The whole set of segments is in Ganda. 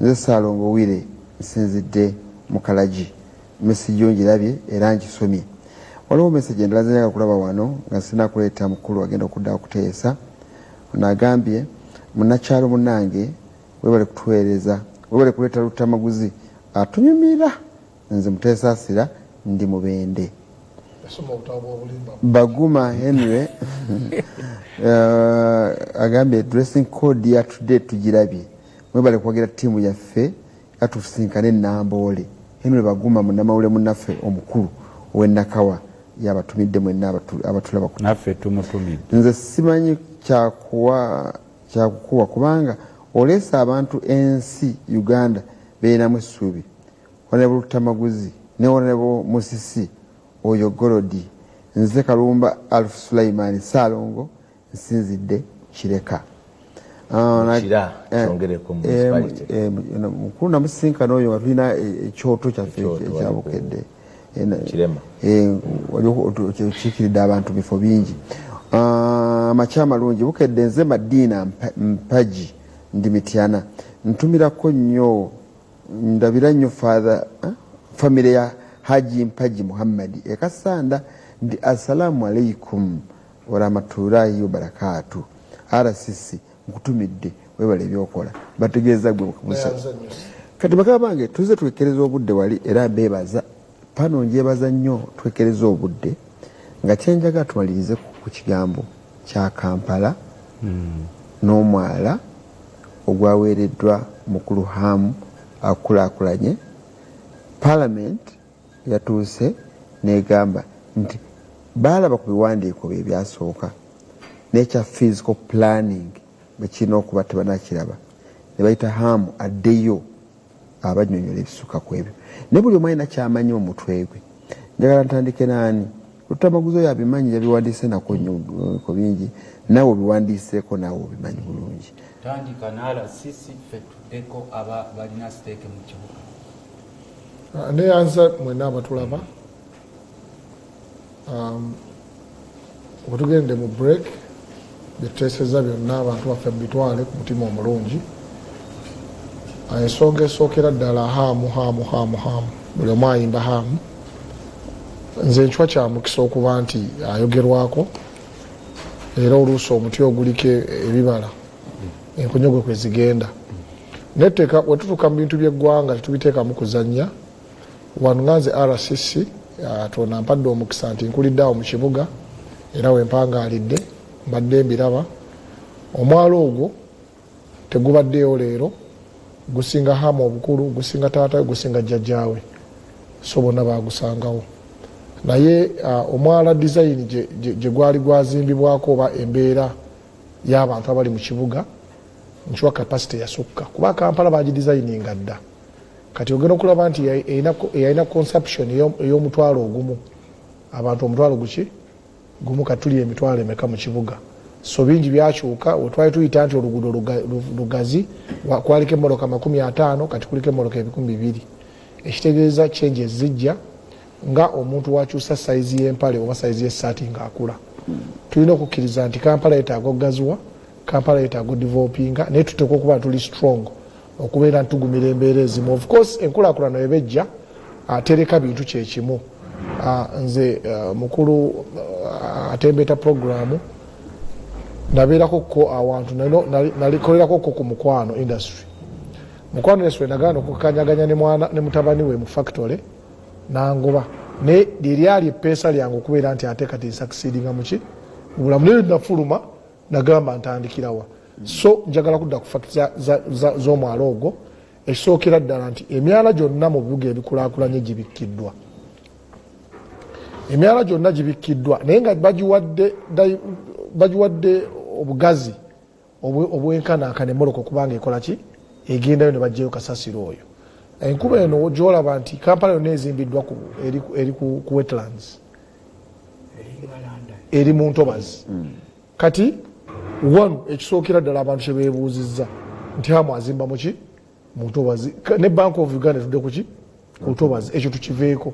Nze Ssaalongo Wire nsinzidde mu Kalagi. Message yo ngirabye era ngisomye. Waliwo message endala zenjaga kulaba wano nga sina kuleeta mukulu agenda okudda okuteesa. Ono agambye, munnakyalo munnange webale kutuweereza, webale kuleeta Luttamaguzi atunyumira. Nze Muteesasira ndi Mubende. Baguma Henry agambye dressing code ya today tugirabye, mwebale kuwagira ttiimu yaffe era tusinkane Namboole. Henry Baguma munnamawulire munnaffe omukulu ow'e Nakawa yabatumidde mwenna abatulaba ku Naffe tumutumidde. Nze simanyi kyakuwa kyakukuwa kubanga oleese abantu ensi Uganda beerinamu essuubi. Honorable Lutamaguzi ne Honorable Musisi oyo Golodi. Nze Kalumba Alf Sulaiman Ssaalongo nsinzidde Kireka. Kira kyongereko municipality. Mukulu namusisinkana oyo nga tulina ekyoto kyaffe ekya Bukedde. Kirema. Wali okiikiridde abantu bifo bingi. Amakya amalungi Bukedde, nze Madiina Mpagi ndi Mityana. Ntumirako nnyo, ndabira nnyo father family ya Haji Mpagi Muhammad e Kassanda nti assalamu alaikum warahmatullahi wabarakatu. RCC nkutumidde, webale ebyokola, bategeeza gwe musa. Kati bakaba bange tuze twekereza obudde wali era mbebaza pano njebaza nnyo twekereza obudde nga kyenjaga tumalirize ku kigambo kya Kampala n'omwala ogwaweereddwa mukulu Ham akulaakulanye. Parliament yatuuse n'egamba nti baalaba ku biwandiiko bye ebyasooka n'ekya physical planning bwe kirina okuba tebanakiraba, ne bayita Ham addeyo abannyonnyola ebisukka ku ebyo, naye buli omu alina kyamanyi mu mutwe gwe. Njagala ntandike naani? Lutamaguzi oyo abimanyi, yabiwandiise nako nnyo ku bingi, naawe obiwandiiseeko, naawe obimanyi bulungi. Tandika n'RCC, ffe tuddeko aba balina stake mu kibuga. Neyanza mwena abatulaba. Bwetugende mu break, byetuteeseza byonna abantu baffe mubitwale ku mutima omulungi. Ensonga esookera ddala, Hamu, Hamu, Hamu, Hamu, buli omu ayimba Hamu. Nze nkiwa kya mukisa okuba nti ayogerwako, era oluusi omuti oguliko ebibala enkunyogwe kwe zigenda. Naye wetutuuka mu bintu by'eggwanga tetubiteekamu kuzannya. Wano nga nze RCC tona mpadde omukisa nti nkulidde awo mu kibuga era wempangaalidde, mbadde mbiraba. Omwalo ogwo tegubaddeewo leero, gusinga Hamu obukulu, gusinga taata we, gusinga jjajjaawe, so bonna bagusangawo. Naye omwala design gye gwali gwazimbibwako oba embeera y'abantu abali mu kibuga nkiwa capacity yasukka, kuba Kampala bagidesigninga dda. Kati ogenda okulaba nti eyalina consumption ey'omutwalo 1, abantu omutwalo guki gumu, kati tuli emitwalo emeka mu kibuga? So bingi byakyuka. Wetwali tuyita nti oluguudo lugazi, kwaliko emmotoka 50, kati kuliko emmotoka 2000. Ekitegeeza changes zijja nga omuntu wakyusa sayizi y'empale oba sayizi y'essaati ng'akula. Tulina okukkiriza nti Kampala yetaaga okugaziwa, Kampala yetaaga odevelopinga, naye tuteekwa okuba tuli strong okubeera nti tugumira embeera ezimu. Of course enkulaakulano ebejja atereka bintu kyekimu. Nze mukulu atembeeta programu nabeerako ko awantu nalikolerako ko ku Mukwano Industry. Mukwano Industry nagaana okukanyaganya ne mutabani we mu factory nangoba, naye lyeryali epeesa lyange okubeera nti ate kati nsucceedinga muki mubulamu. Naye nafuluma nagamba ntandikirawa? So njagala kudda ku fact z'omwalo ogwo. Ekisookera ddala nti emyala gyonna mu bibuga ebikulaakulanye gibikkiddwa, emyala gyonna gibikkiddwa, naye nga bagiwadde obugazi obwenkanankana emmotoka okubanga ekola ki, egendayo ne bajjayo kasasiro oyo. Enkuba eno gyolaba nti Kampala yonna ezimbiddwa eri ku wetlands, eri mu ntobazi. Kati wano ekisookera ddala abantu kyebeebuuzizza nti Hamu azimba muki? Mu ntobazi. Ne Bank of Uganda etudde kuki? Ku ntobazi. Ekyo tukiveeko,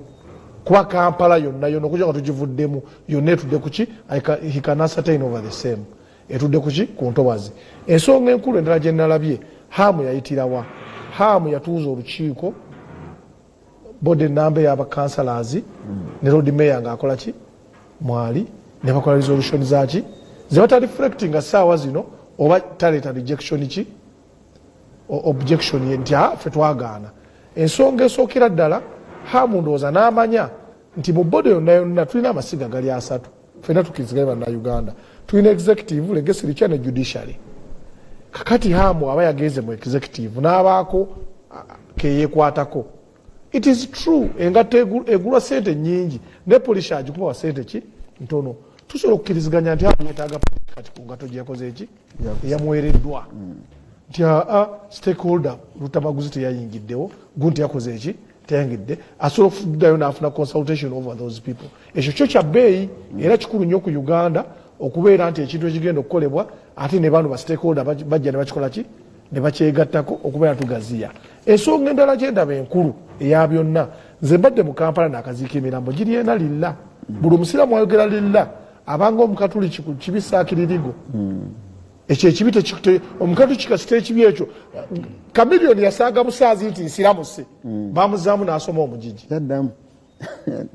kuba Kampala yonna yonna okujja nga tugivuddemu yonna etudde kuki? He can ascertain over the same, etudde kuki? Ku ntobazi. Ensonga enkulu endala gye nalabye, Hamu yayitirawa? Hamu yatuuza olukiiko, body enamba ey'aba councillors ne Lord Mayor ng'akola ki mwali, ne bakola resolution zaki ze reflecting nga saawa zino oba taleeta rejection ki objection ye nti ffe twagaana. Ensonga esookera ddala, Hamu ndowooza n'amanya nti mu body yonna yonna tulina amasiga gali asatu. Ffenna tukkiriziganye, Bannayuganda, tulina executive, legislature ne judiciary. Kakati Hamu aba yagenze mu executive n'abaako keyekwatako. It is true, engatto egulwa sente nyingi ne polish agikuba wa sente ki ntono. Tusobola okukkiriziganya nti Hamu yetaaga kati ku ngatto gye yakoze eki eyamuweereddwa nti aa stakeholder Lutamaguzi teyayingiddewo, gunti yakoze eki teyayingidde, asobola okuddayo n'afuna consultation over those people. Ekyo kyo kya bbeeyi era kikulu nnyo ku Uganda okubeera nti ekintu ekigenda okukolebwa ate ne bano ba stakeholder bajja ne bakikola ki ne bakyegattako okubeera tugaziya. Ensonga endala gyendaba enkulu eya byonna, nze mbadde mu Kampala nakaziika emirambo giri ena lilla. Buli omusiraamu ayogera lilla abanga omukatuliki ku kibi saakiririgo. Ekyo ekibi omukatuliki kasita ekibi ekyo Kamiliyoni yasaaga busaazi nti nsiramuse, bamuzaamu n'asoma omugigi. Yaddamu.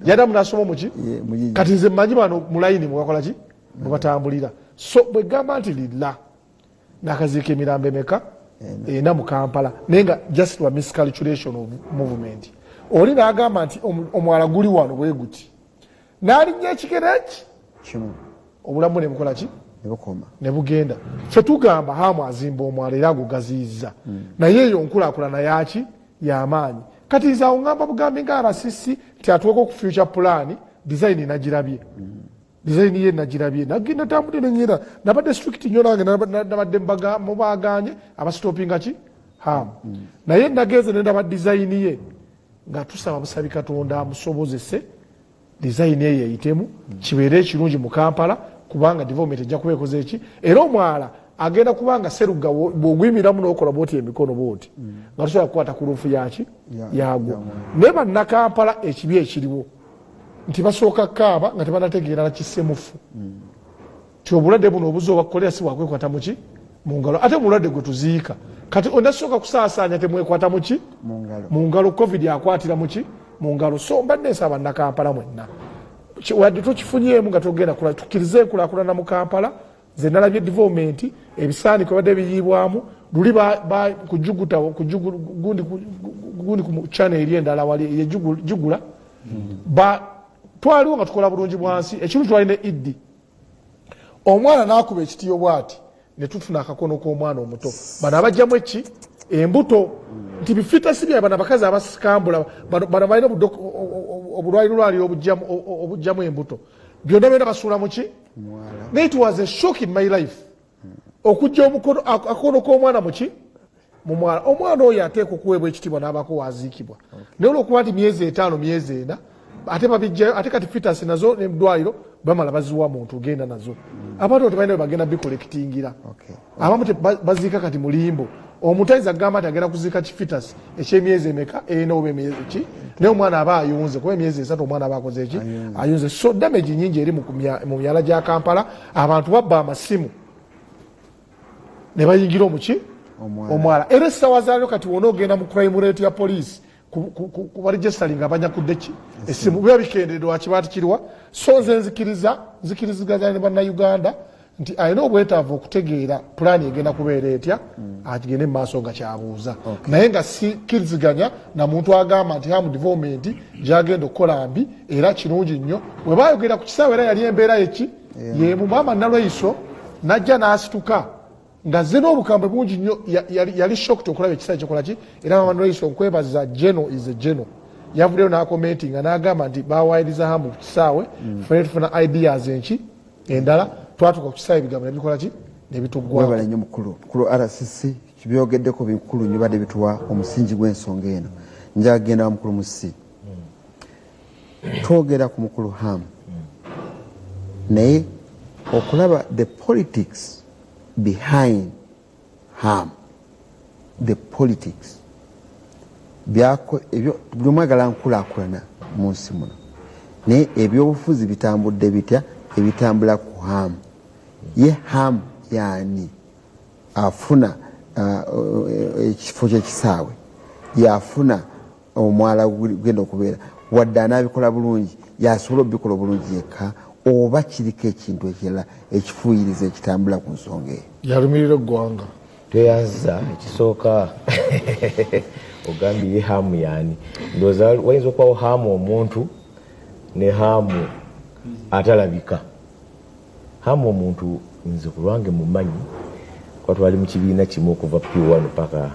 Yaddamu n'asoma omuki. Ye, mugigi. Kati nze mmanyi bano mu layini mwebakola ki mwebatambulira. So bwegamba nti lilla nakaziika emirambo emeka? Ena mu Kampala, naye nga just lwa miscalculation of movement. Oli n'agamba nti omwala guli wano bwe guti, n'alinnya ekigere eki kimu, obulamu ne bukola ki? Ne bukoma. Ne bugenda. Ffe tugamba Hamu azimba omwala era agugaziyiza, naye eyo nkulaakulana yaki yamaanyi. Kati nze awo ŋŋamba bugambi nga RCC nti atuweko ku future plan. Design nagirabye, design ye nagirabye, nagenda tambudde neŋŋenda nabadde strict nnyo nange nabadde mubaganye abastopinga ki Hamu, naye nagenze nendaba design ye nga tusaba busabi Katonda amusobozese design eyo eyitemu, kibeere ekirungi mu Kampala, kubanga development ejja kuba ekoze eki. Era omwala agenda kubanga Seruga bwoguyimiramu nokola bwoti emikono bwoti nga tosobola kukwata ku roof yaki yagwo. Naye Bannakampala ekibi ekiriwo nti basooka kaaba nga tebanategeera nakisemufu ti obulwadde buno obuza obwa kolera si bwakwekwata muki mu ngalo, ate mulwadde gwe tuziika. Kati onasooka kusaasaanya temwekwata muki mu ngalo. Covid akwatira muki mu ngalo. So mbadde nsaba Bannakampala mwenna, wadde tokifunyeemu nga togenda kula, tukkirize enkulaakulana mu Kampala. Nze nalabye development, ebisaaniko badde biyiibwamu luli kujuguta gundi ku channel eri endala wali eyejugula twaliwo nga tukola bulungi bwansi. Ekintu twalina iddi omwana n'akuba ekitiyo bwati ne tufuna akakono k'omwana omuto. Bano abajjamu eki embuto nti bifetus bya bano abakazi abasikambula bano balina obulwaliro lwaliro obujjamu embuto, byonna byonna basuula muki. Naye it was a shock in my life okujja omukono akakono k'omwana muki mu mwala. Omwana oyo ateekwa okuweebwa ekitiibwa n'abaako waziikibwa, naye olwokuba nti myezi 5, myezi 4, ate babijjayo. Ate kati fetus nazo neddwaliro bamala baziwa muntu genda nazo. Abantu tebalina we bagenda bicollectingira. Abamu baziika kati mulimbo. Omuntu ayinza kugamba nti agenda kuziika kifetus ekyemyezi emeka, 4 oba emyezi ki, naye omwana aba ayunze, kuba emyezi 3 omwana aba akoze eki ayunze. So damage nyingi eri mu myala gya Kampala. Abantu babba amasimu ne bayingira omuki omwala. Era essaawa zaaliro kati wona ogenda mu crime rate ya police kubaregisteringa abanyakudde ki esimu biba bikenderedde wakiba tikiriwa. So nze nzikiriza nzikiriziganya ne Bannayuganda nti alina obwetaavu okutegeera pulaani egenda kubeera etya, agende mu maaso nga kyabuuza, naye nga sikkiriziganya na muntu agamba nti Hamu development gyagenda okukola mbi. Era kirungi nnyo we bayogera ku kisaawe, era yali embeera yeki yemu. Maama Nalweiso najja n'asituka nga zze n'obukambwe bungi nnyo. Yali shocked okulaba ekisaawe kikola ki. Era maama Nalweiso nkwebaza, geno is a geno, yavuddeyo n'acommentinga n'agamba nti bawayiriza Hamu ku kisaawe, fene tufuna ideas enki endala, twatuuka ku kisaawe ebigambo nebikola ki nebituggwawo. Webale nnyo mukulu, mukulu RCC, kibyogeddeko bikulu nnyo, badde bituwa omusingi gw'ensonga eno. Njagenda wa mukulu Musi. Twogera ku mukulu Ham, naye okulaba the politics behind Ham, the politics byako ebyo, buli omu ayagala nkulaakulana mu nsi muno, naye ebyobufuzi bitambudde bitya ebitambula ku Ham? Ye Ham yaani afuna ekifo kyekisaawe? Yafuna omwala gugenda okubeera, wadde anaabikola bulungi, yasobola obikola obulungi yekka, oba kiriko ekintu ekirala ekifuuyiriza ekitambula ku nsonga eyo? Yalumirira eggwanga. Tweyanziza. Ekisooka, ogambye ye Hamu yaani? Ndowooza wayinza okubawo Hamu omuntu ne Hamu atalabika. Hamu omuntu nze ku lwange mumanyi, kuba twali mu kibiina kimu okuva P1 paka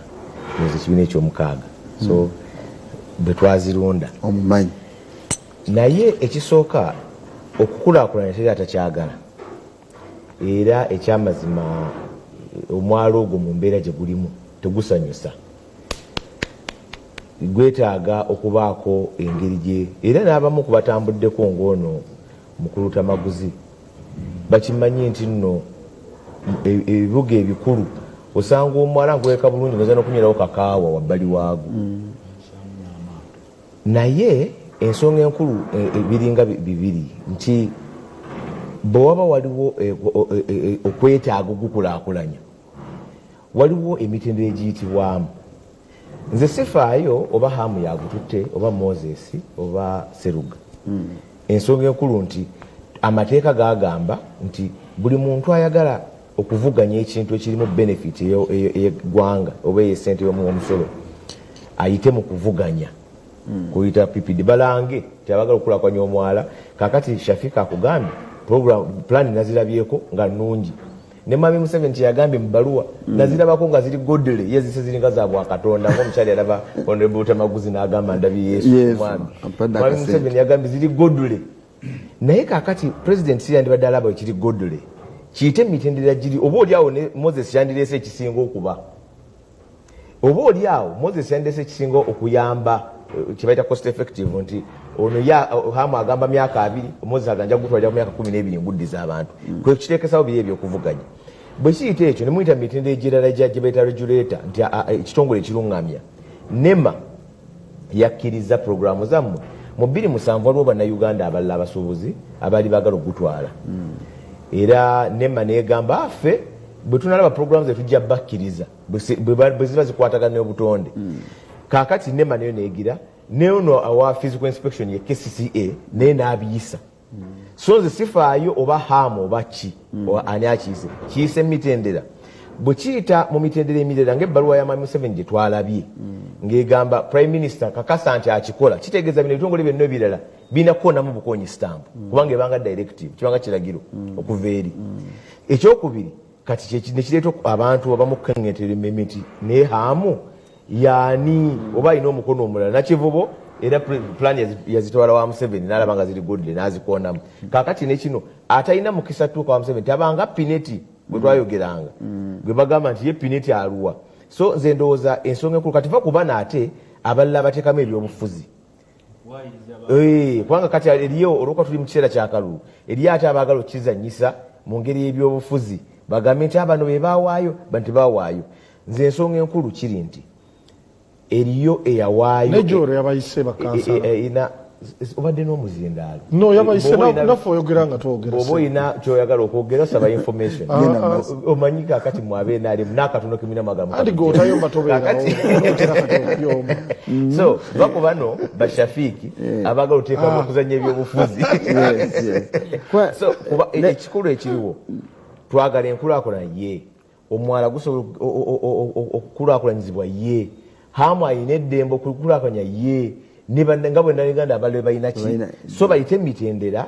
nze ekibiina ekyomukaaga, so bwe twazironda. Omumanyi. Naye ekisooka, okukulaakulanya teri atakyagala. Era ekyamazima, omwalo ogwo mu mbeera gye gulimu tegusanyusa, gwetaaga okubaako engeri gye, era n'abamu ku batambuddeko ng'ono mukulu Tamaguzi bakimanyi nti nno ebibuga ebikulu osanga omwala ngweka bulungi, ngoza n'okunywerawo kakaawa wabbali waago. Naye ensonga enkulu biringa bibiri, nti bwe waba waliwo okwetaaga ogukulaakulanya, waliwo emitendera egiyitibwamu. Nze sifaayo oba Hamu yagututte oba Moses oba Seruga. Ensonga enkulu nti amateeka gagamba nti buli muntu ayagala okuvuganya ekintu ekirimu benefit eyeggwanga oba eyesente y'omuwomusolo ayite mu kuvuganya, kuyita PPD, balange ti abagala okukulakulanya omwala. Kakati Shafika akugambye program plan nazirabyeko nga nungi, ne Mwami Museveni kyeyagambye mu bbaluwa nazirabako nga ziri godly, ye zise ziringa za bwakatonda, ngaomukyali alaba Honorable Tamaguzi n'agamba ndabye Yesu. Yesu, Mwami ampadde Mwami akasente. Museveni yagambye ziri godly, naye kakati President si yandibadde alaba ekiri godly kiyite emitendera giri, oba oli awo ne Moses yandireese ekisinga okuba, oba oli awo Moses yandireese ekisinga okuyamba, kyebayita cost effective, nti ono ya Hamu agamba myaka 20, Moses aganja gutwalira ku myaka 12 nguddiza abantu. Kwe kiteekesawo biri ebyokuvuganya. Bwe kiyita ekyo ne muyita mu mitendera egirala gye bayita regulator, nti ekitongole ekiruŋŋamya NEMA yakkiriza puroguramu zammwe mu 2007. Waliwo Bannayuganda abalala abasuubuzi abaali baagala okugutwala, era NEMA negamba affe bwe tunalaba puroguramu ze tujja bakkiriza bwe ziba zikwatagana n'obutonde. Kaakati NEMA nayo negira neono awa physical inspection ye KCCA naye n'abiyisa. So nze sifaayo oba Hamu oba ki oba ani akiyise, kiyise emitendera. Bwe kiyita mu mitendera emirala ng'ebbaluwa ya Mwami Museveni gye twalabye ng'egamba Prime Minister kakasa nti akikola, kitegeeza bino ebitongole byonna ebirala birina kukonamu bukonyi stamp, kubanga ebanga directive, kibanga kiragiro okuva eri. Ekyokubiri kati nekireeta abantu abamu kukeŋŋentera emmeeme nti naye Hamu yaani oba alina omukono omulala. Nakivubo era plan yazitwala wa Museveni n'alaba nga ziri godly n'azikonamu. Kakati nekino atalina mukisa tuuka wa Museveni tabanga Pineti gwe twayogeranga, gwe bagamba nti ye Pineti aluwa. So nze ndowooza ensonga enkulu kati va ku bano ate abalala abateekamu ebyobufuzi. Kubanga kati eriyo, olwokuba tuli mu kiseera kyakalulu, eriyo ate abaagala okukizanyisa mu ngeri y'ebyobufuzi, bagambe nti abano be bawaayo, bano tebawaayo. Nze ensonga enkulu kiri nti eriyo eyawaayo. Nejoro yabayise bakansala. Obadde n'omuzindaalo. No, yabayise naffe oyogera nga twogera. Bw'oba olina kyoyagala okwogera, saba information. Ah, ah. Omanyi kakati mwabe NRM n'akatono kemina mwagala. Anti gwe otayomba tobeerawo, otera kati okuyomba. So va ku bano Bashafiiki abaagala oteekamu okuzanya ebyobufuzi. Yes. So kuba ekikulu ekiriwo, twagala enkulaakulana, ye omwala gusobola okukulaakulanyizibwa, ye Hamu alina eddembe okukulaakulanya, ye ne nga bwe abalala balina ki. So bayite emitendera.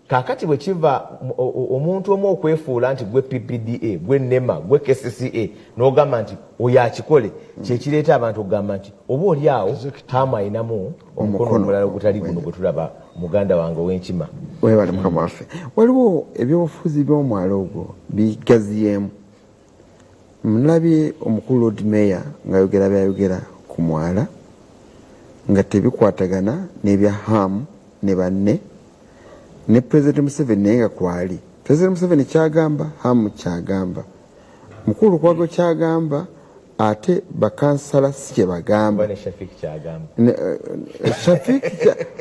Kakati bwe kiva omuntu omu okwefuula nti gwe PPDA, gwe NEMA, gwe KCCA, n'ogamba nti oyo akikole, kyekireeta abantu okugamba nti oba oli awo Hamu alinamu omukono omulala ogutali guno gwe tulaba. Muganda wange ow'enkima. Webale mukama waffe. Waliwo ebyobufuzi by'omwalo ogwo bigaziyeemu. Mulabye omukulu Lord Mayor ng'ayogera byayogera ku mwala nga tebikwatagana n'ebya Ham ne banne, ne President Museveni naye nga kwali. President Museveni kyagamba, Ham kyagamba, mukulu Lukwago kyagamba. Ate bakansala si kye bagamba. Oba ne Shafik kyagamba. Shafik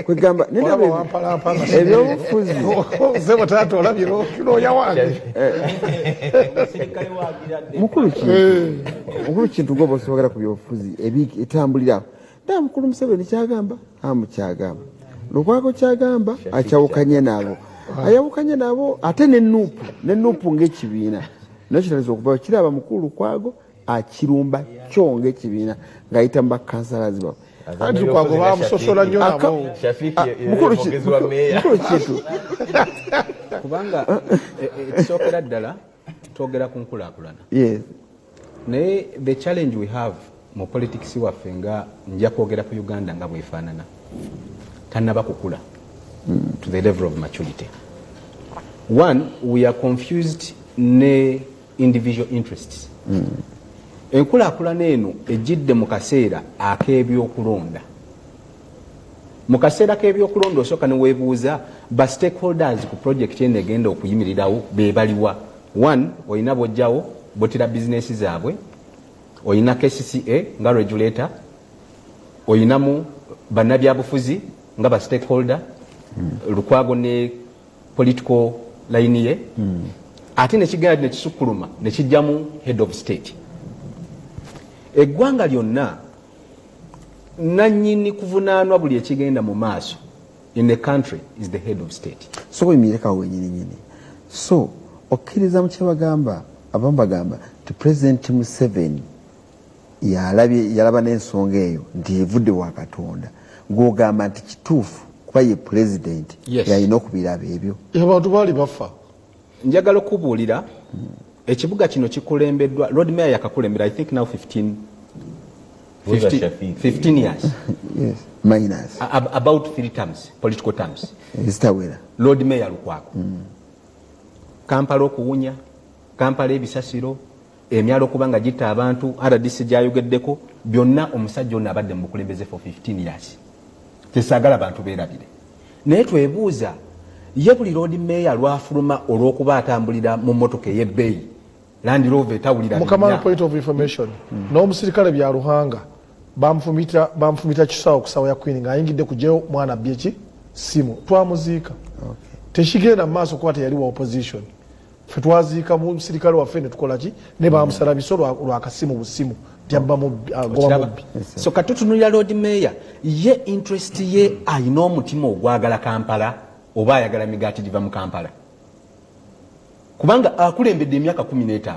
kwegamba Olaba wampalampa nga ebyobufuzi. Sebo taata, olabye looya wange. Omusirikale wagiradde. Mukulu Kintu, mukulu Kintu, gwoba osobogera ku byobufuzi etambulirawo ddala. Mukulu Museveni kyagamba, amu kyagamba, Lukwago kyagamba, akyawukanye nabo, ayawukanye nabo. Ate ne NUP, ne NUP ng'ekibiina nayo kitandise okuva kiraba mukulu Lukwago akirumba kyo ng'ekibiina ng'ayita mu bakansalazi baabwe. Anti Lukwago bamusosola nnyo nabo. Shafik Ah, mukulu mwogezi wa meeya. Mukulu Kintu. Kubanga ekisookera ddala twogera ku nkulaakulana, naye the challenge we have mu politics waffe, nga nja kwogera ku Uganda nga bwefaanana, tanaba kukula to the level of maturity. One, we are confused ne individual interests. Enkulaakulana eno ejjidde mu kaseera ak'ebyokulonda. Mu kaseera k'ebyokulonda osooka ne weebuuza ba stakeholders ku project eno egenda okuyimirirawo be baliwa. One, olina bwojjawo botera bizinesi zaabwe, olina KCCA nga regulator, olinamu bannabyabufuzi nga ba stakeholder, Lukwago ne political line ye, ate nekigenda nekisukkuluma nekijjamu head of state. Eggwanga lyonna nanyini kuvunaanwa buli ekigenda mu maaso in the country is the head of state. So weyimirekawo wenyininyini. So okkiriza mu kyebagamba, abamu bagamba nti President Museveni yalabye, yalaba n'ensonga eyo nti evudde wa Katonda, ng'ogamba nti kituufu kuba ye president? Yes. Yalina okubiraba ebyo. Abantu baali bafa. Njagala okubuulira, ekibuga kino kikulembeddwa Lord Mayor yakakulembera, I think now 15, Buuza 15, Shafiq. 15 years. Yes, minus. About three terms, political terms. Ezitawera. Lord Mayor Lukwago, Kampala okuwunya, Kampala ebisasiro, emyalo okuba nga gitta abantu, RDC gyayogeddeko, byonna omusajja ono abadde mu bukulembeze for 15 years. Tesaagala bantu beerabire, naye twebuuza ye buli Lord Mayor lwafuluma olw'okuba atambulira mu mmotoka ey'ebbeeyi, Land Rover etawulira Mukama, binnya. Point of information, n'omusirikale bya Ruhanga bamufumita kisawo ku sawa ya Queen ng'ayingidde kugyayo mwana abbye simu, twamuziika. Tekigenda mu maaso kuba teyali wa opposition. Ffe twaziika musirikale waffe ne tukola ki ne bamusala biso lwakasimu busimu nti abba mubbi, agoba Okiraba? mubbi. So katutunulira Lord Mayor, ye interest ye ayina omutima ogwagala Kampala oba ayagala migaati giva mu Kampala? Kubanga akulembedde emyaka 15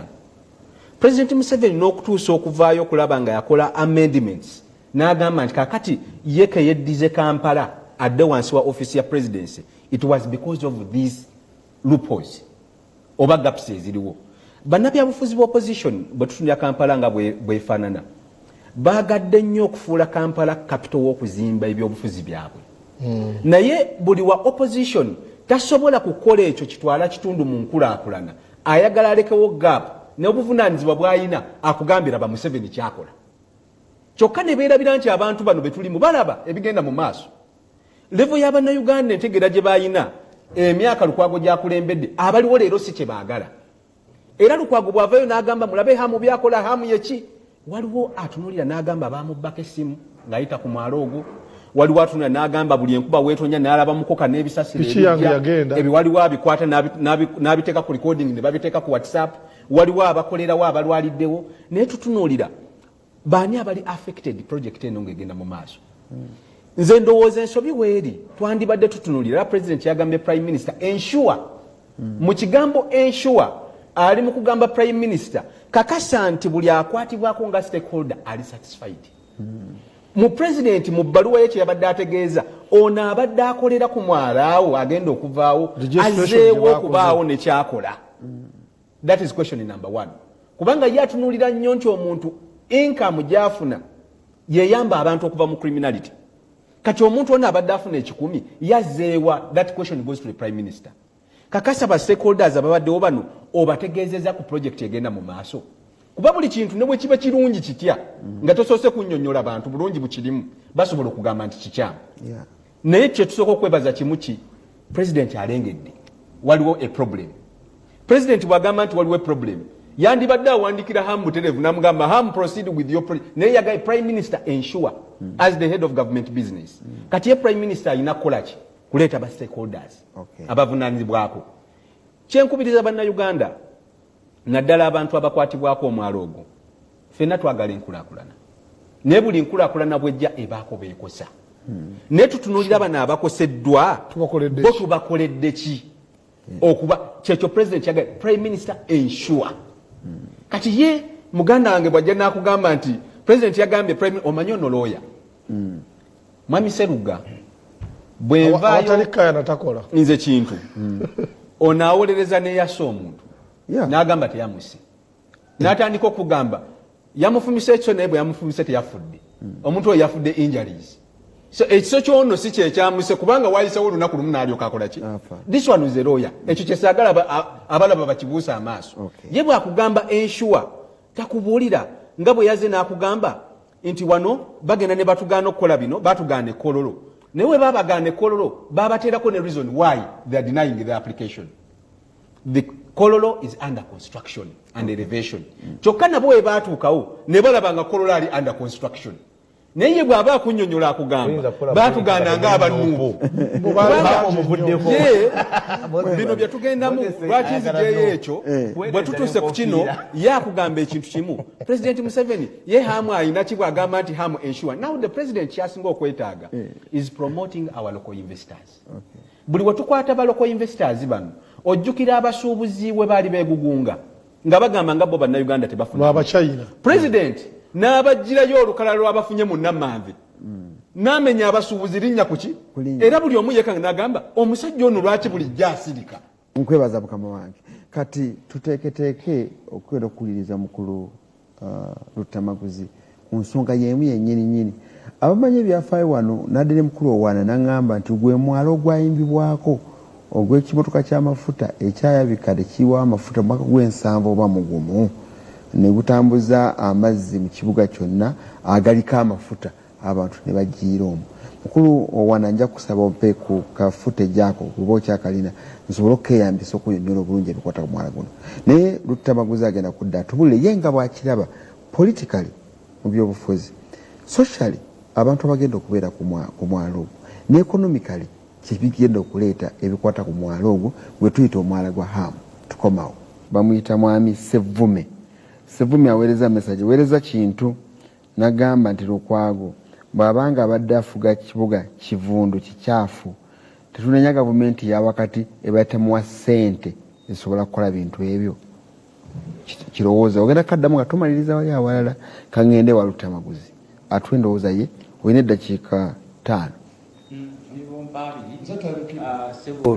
President Museveni n'okutuusa okuvaayo okulaba nga yakola amendments n'agamba nti kakati ye keyeddize Kampala adde wansi wa office ya presidency, it was because of these loopholes oba gaps eziriwo. Bannabyabufuzi ba opposition, bwe tutunira Kampala nga bwefaanana, baagadde nnyo okufuula Kampala capital w'okuzimba ebyobufuzi byabwe, naye buli wa opposition tasobola kukola ekyo kitwala kitundu mu nkulaakulana. Ayagala alekewo gap n'obuvunaanyizibwa bw'ayina akugambira ba Museveni kyakola kyokka ne beerabira nti abantu bano betulimu balaba ebigenda mu maaso. Level y'abannayuganda, entegeera gye bayina, emyaka Lukwago gyakulembedde, abaliwo leero si kye baagala. Era Lukwago bw'avayo n'agamba mulabe Hamu byakola, Hamu yeki? Waliwo atunuulira n'agamba bamubbako essimu ng'ayita ku mwalo ogwo. Waliwo atunula n'agamba buli enkuba weetonya n'alaba mukoka n'ebisasiro Piki yange ebijja, yagenda. Ebyo waliwo abikwata n'abiteeka ku recording ne babiteeka ku WhatsApp. Waliwo abakolerawo abalwaliddewo. Naye tutunuulira baani abali affected project eno ng'egenda mu maaso. Nze ndowooza ensobi weeri twandibadde tutunuulira, era president yagambye prime minister ensure. Mu kigambo ensure ali mu kugamba prime minister kakasa nti buli akwatibwako nga stakeholder ali satisfied. Mu president mu bbaluwa ye kyeyabadde ategeeza, ono abadde akolera ku mwalaawo agenda okuvaawo Registration azeewo gye bakoze. okubaawo nekyakola. That is question number one, kubanga ye atunuulira nnyo nti omuntu income gyafuna yeyamba abantu okuva mu criminality. Kati omuntu ono abadde afuna 100 yazzeewa? That question goes to the prime minister. Kakasa ba stakeholders ababaddewo bano obategeezeza ku project egenda mu maaso, kuba buli kintu ne bwe kiba kirungi kitya nga tosoose kunnyonnyola bantu bulungi bukirimu, basobola okugamba nti kikyamu. Naye kyetusooka okwebaza kimu ki president alengedde waliwo a problem. President bwagamba nti waliwo a problem, Yandibadde awandikira Ham butereevu namugamba, "Ham, proceed with your project." Naye yagaye Prime Minister ensure as the head of government business. Kati ye Prime Minister alina kukola ki? Kuleeta ba stakeholders abavunanyizibwako. Kyenkubiriza Bannayuganda, naddala abantu abakwatibwako omwalo ogwo, ffenna twagala enkulaakulana, naye buli nkulaakulana bwejja ebaako beekosa. Naye tutunuulira bano abakoseddwa, Tubakoledde bo ki? Tubakoledde ki? Okuba kyekyo President yagala Prime Minister ensure. Kati ye muganda wange bwajja nakugamba nti President yagambye prime, omanyi ono looya Mwami Seruga, bwenvaayo Awatali kayana takola. Nze kintu ono awolereza neyasa omuntu n'agamba teyamuse, n'atandika okugamba yamufumise ekiso, naye bwe yamufumise teyafudde. Omuntu oyo yafudde injuries, so ekiso kyono si kyekyamuse, kubanga wayisewo olunaku lumu n'alyoka akola ki? Afa. This one is a lawyer. Ekyo kyesaagala abalaba bakibuusa amaaso. Ye bwakugamba ensure, takubuulira nga bwe yazze n'akugamba nti wano bagenda ne batugaana okukola bino, batugaana ekololo. Naye we babagaana ekololo, babateerako ne reason why they are denying the application. The Kololo is under construction and elevation. Kyokka nabo we baatuukawo ne balaba nga Kololo ali under construction. Naye ye bw'aba akunyonyola akugamba Oyinza kukola baatugaana nga abanuupu. Omuvuddeko. Ye bino bye tugendamu, Moses lwaki ayagala nzijeyo no. ekyo? Bwe tutuuse ku kino, ye akugamba ekintu kimu. President Museveni ye Hamu ayina ki bwagamba nti Hamu ensure? Now the president kyasinga okwetaaga is promoting our local investors. Buli we tukwata ba local investors bano, ojjukira abasuubuzi we baali beegugunga nga bagamba nga bo Bannayuganda tebafuna. Lwabachina. President n'abagirayo olukalala lwabafunye mu Namanve, n'amenya abasuubuzi linnya ku ki? Kulinnya. Era buli omu yekanga n'agamba omusajja ono lwaki bulijjo asirika. Nkwebaza mukama wange. Kati tuteeketeeke okwera okuwuliriza mukulu Luttamaguzi ku nsonga y'emu yennyini nyini. Abamanyi ebyafaayo wano, nadde ne mukulu Owaana naŋŋamba nti gwe mwalo ogwayimbibwako ogw'ekimotoka ky'amafuta ekyayabika tekiyiwawo amafuta mu mwaka gw'e71 ne gutambuza amazzi mu kibuga kyonna agaliko amafuta, abantu ne bagiira omwo. Mukulu Owana, nja kusaba ompe ku kafuta ejako kuba okyakalina, nsobole okukeyambisa okunyonyola obulungi ebikwata ku mwala guno. Naye Luttamaguzi agenda kudda atubulire ye nga bwakiraba politically, mu byobufuzi, socially, abantu abagenda okubeera ku mwalo ogwo, ne economically kyebigenda okuleeta ebikwata ku mwalo ogwo gwe tuyita omwala gwa Hamu. Tukomawo. Bamuyita Mwami Sevume. Sevume aweereza message, weereza kintu nagamba nti Lukwago bw'abanga abadde afuga kibuga kivundu kikyafu, tetunenya gavumenti ya wakati eba temuwa ssente ezisobola kukola bintu ebyo. Kirowooza ogenda kaddamu nga tumaliriza wali awalala. Kaŋŋende wa Luttamaguzi atuwa endowooza ye. Olina eddakiika 5.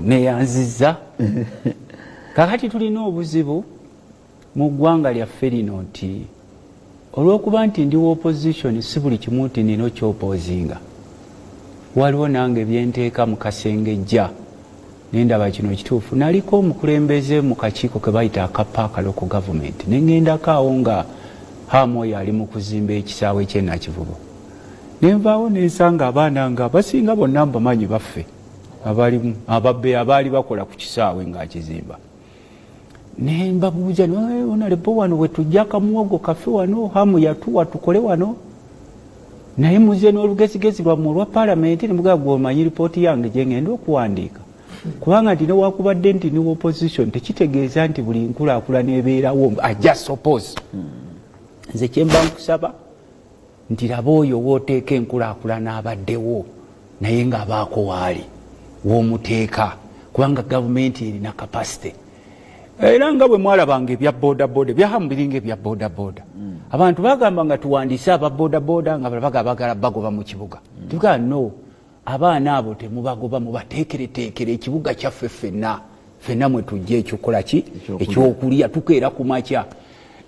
Neyanziza. Kakati tulina obuzibu mu ggwanga lyaffe lino nti olw'okuba nti ndi opposition, si buli kimu nti nina okyopposinga. Waliwo nange byenteeka mu kasengejja nendaba kino kituufu. Naliko omukulembeze mu kakiiko ke bayita akapaaka local government, neŋŋendako awo nga Hamu oyo ali mu kuzimba ekisaawe kyenakivubo. Nenvaawo nensanga abaana nga basinga bonna mbamanyi baffe abalimu ababbe abaali bakola ku kisaawe ng'akizimba. Nembabuuza, "Honorable, wano wetujja akamuwogo kaffe wano Hamu yatuwa tukole wano, naye muze n'olugezigezi lwammwe olwa paalamenti." Nemugaa, "Gwe omanyi ripooti yange gyengenda okuwandiika, kubanga nti newakubadde nti ni opposition tekitegeeza nti buli nkulaakulana ebeerawo ajja suppose. Nze kyemba nkusaba nti laba oyo wooteeka enkulaakulana abaddewo, naye ng'abaako waali w'omuteeka, kubanga gavumenti erina capacity." Era nga bwe mwalabanga ebya bodaboda ebyahamu biringa ebya bodaboda, abantu bagamba nga tuwandiise aba bodaboda nga baga bagala bagoba mu kibuga. Tugaa no, abaana abo temubagoba, mubateekereteekere ekibuga kyaffe ffenna ffenna mwe tujja ekyokukola ki, ekyokulya tukeera ku makya.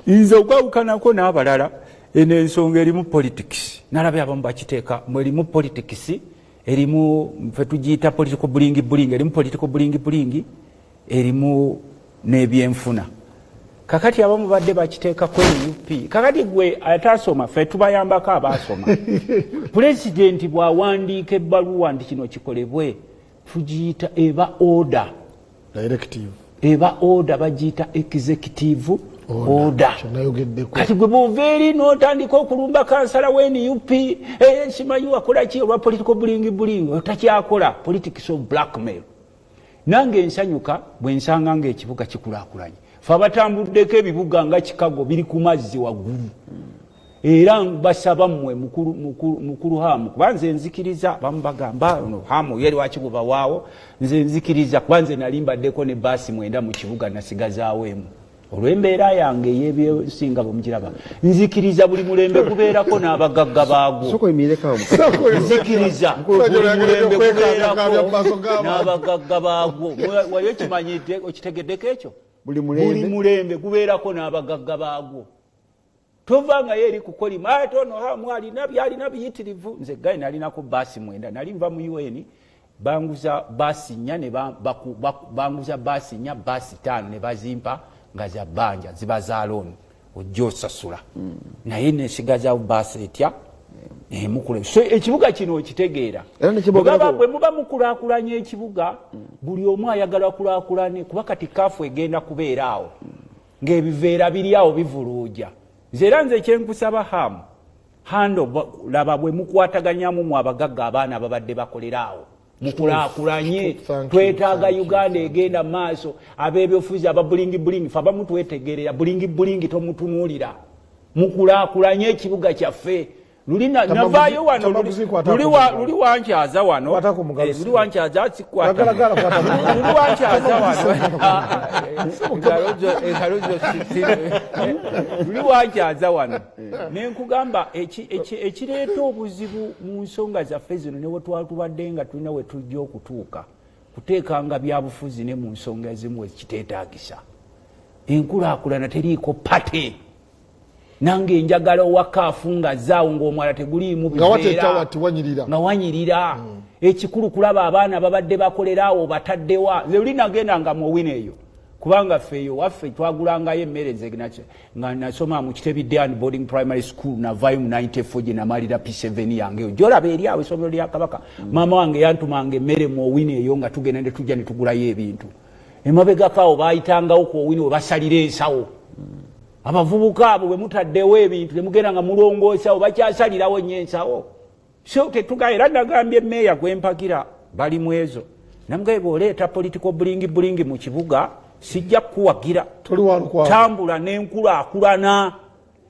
Nze okwawukanako n'abalala, eno ensonga erimu politics. Nalabye abamu bakiteeka mu erimu politics, erimu fe tugiyita political bling bling, erimu political bling bling, erimu n'ebyenfuna. Kakati abamu badde bakiteekako NUP. Kakati gwe atasoma, fe tubayambako abaasoma. Pulezidenti bw'awandiika ebbaluwa nti kino kikolebwe, tugiyita eba order. Directive. Eba order, bagiyita executive Order. Kyenayogeddeko. Kati gwe bwova eri n'otandika okulumba kansala wa NUP, simanyi wakola ki olwa political bling bling, otakyakola politics of blackmail. Nange nsanyuka bwe nsanga nga ekibuga kikulaakulanye. Fe abatambuddeko ebibuga nga Chicago biri ku mazzi waggulu, era basaba mmwe mukulu Hamu, kuba nze nzikiriza. Abamu bagamba ono Hamu ye lwaki bubawaawo. Nze nzikiriza, kuba nze nali mbaddeko ne baasi 9 mu kibuga, nasigazaawo emu olw'embeera yange ey'ebyensinga bwemugiraba. Nzikiriza buli mulembe gubeerako n'abagagga baagwo. Sooka oyimireko. Nzikiriza buli mulembe gubeerako n'abagagga baagwo. Wali okimanyidde, okitegeddeko ekyo? Buli Buli mulembe. mulembe gubeerako n'abagagga baagwo. Tovangayo eri kukolima ate ono Hamu alina byalina biyitirivu. Nze gayi nalinako baasi 9, nali nva mu UN, banguza baasi 4 ne banguza baasi 4, baasi 5 ne bazimpa nga za bbanja, ziba za loan, ojja osasula. Naye nesigazawo baasi etya emukule. So ekibuga kino okitegeera. Era nekiboogerako- Bwe muba mukulaakulanya ekibuga, buli omu ayagala kulaakulane, kuba kati CAF egenda kubeera awo ng'ebiveera biri awo bivuluuja. Nze era nze kyenkusaba Hamu hando, laba bwe mukwataganyamu mu abagagga, abaana ababadde bakolera awo, mukulaakulanye. Thank you, Twetaaga thank you, Uganda egenda mu maaso. Ab'ebyobufuzi aba bling bling, fe abamu twetegerera bling bling, tomutunuulira. Mukulaakulanye ekibuga kyaffe. Luli navaayo wano, Tamaguzi kwata luli ku mugalo. Luli wankyaza wano. Kwata ku mugalo. Luli wankyaza, sikwata. Galagala, kwata ku mugalo. Luli wankyaza wano. Engalo engalo zo luli wankyaza wano nenkugamba ekireeta obuzibu mu nsonga zaffe zino, ne wetwatubadde nga tulina we tujja okutuuka, kuteekanga byabufuzi ne mu nsonga ezimu ekiteetaagisa. Enkulaakulana teriiko party. Nange njagala owa CAF nga zaawo ng'omwala teguliimu Nga wateeta biveera. Wati wanyirira. Nga wanyirira. Ekikulu kulaba abaana babadde bakolera awo bataddewa. Nze luli nagendanga mu Owino eyo, kubanga ffe eyo waffe twagulangayo emmere. Nze nga nasoma mu Kitebi Day and Boarding Primary School, navayo mu 94 gye namalira P7 yange eyo gyolaba eri awo essomero lya Kabaka. Maama wange yantumanga emmere mu Owino eyo, nga tugenda ne tujja ne tugulayo ebintu. Emabegako awo bayitangawo ku Owino we basalira ensawo. Abavubuka abo bwe mutaddewo ebintu temugenda nga mulongoosawo, bakyasalirawo nnyo ensawo. So tetuga. Era nagambye meeya gwempagira bali mu ezo, namugaye bw'oleeta political bling bling mu kibuga sijja kukuwagira. Toli walukwago. Tambula n'enkulaakulana.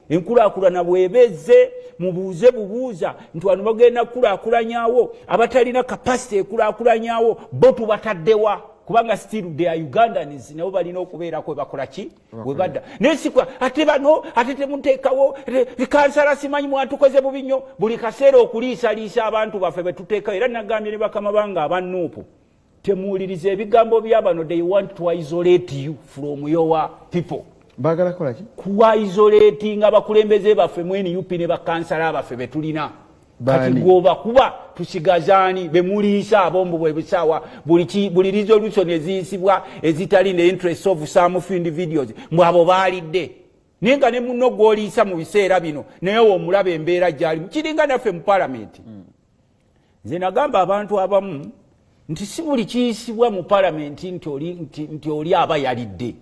Enkulaakulana bwebezze, mubuuze bubuuza nti wano bagenda kukulaakulanyawo, abatalina capacity ekulaakulanyawo bo tubataddewa? Kubanga still they are Ugandans, nabo balina okubeerako webakola ki webadda. Naye sikwa ate bano ate temuteekawo kansala simanyi mwatukoze bubi nnyo buli kaseera okuliisaliisa abantu baffe betuteekawo. Era nagambye ne bakama bange aba NUP, temuwuliriza ebigambo byabano. They want to isolate you from your people. Baagala kukola ki? Kuisolatinga abakulembeze baffe mu NUP ne bakansala baffe betulina kati. Baani? Gwobakuba tusigazaani bemuliisa abombu bwebisaawa buli resolution eziyisibwa ezitali the interest of some few individuals, mbw abo baalidde. Naye nga ne muno gwoliisa mu biseera bino naye omulaba embeera gyalimu. Kiringa naffe mu palamenti. Nze nagamba abantu abamu nti si buli kiyisibwa mu palamenti nti oli aba yalidde.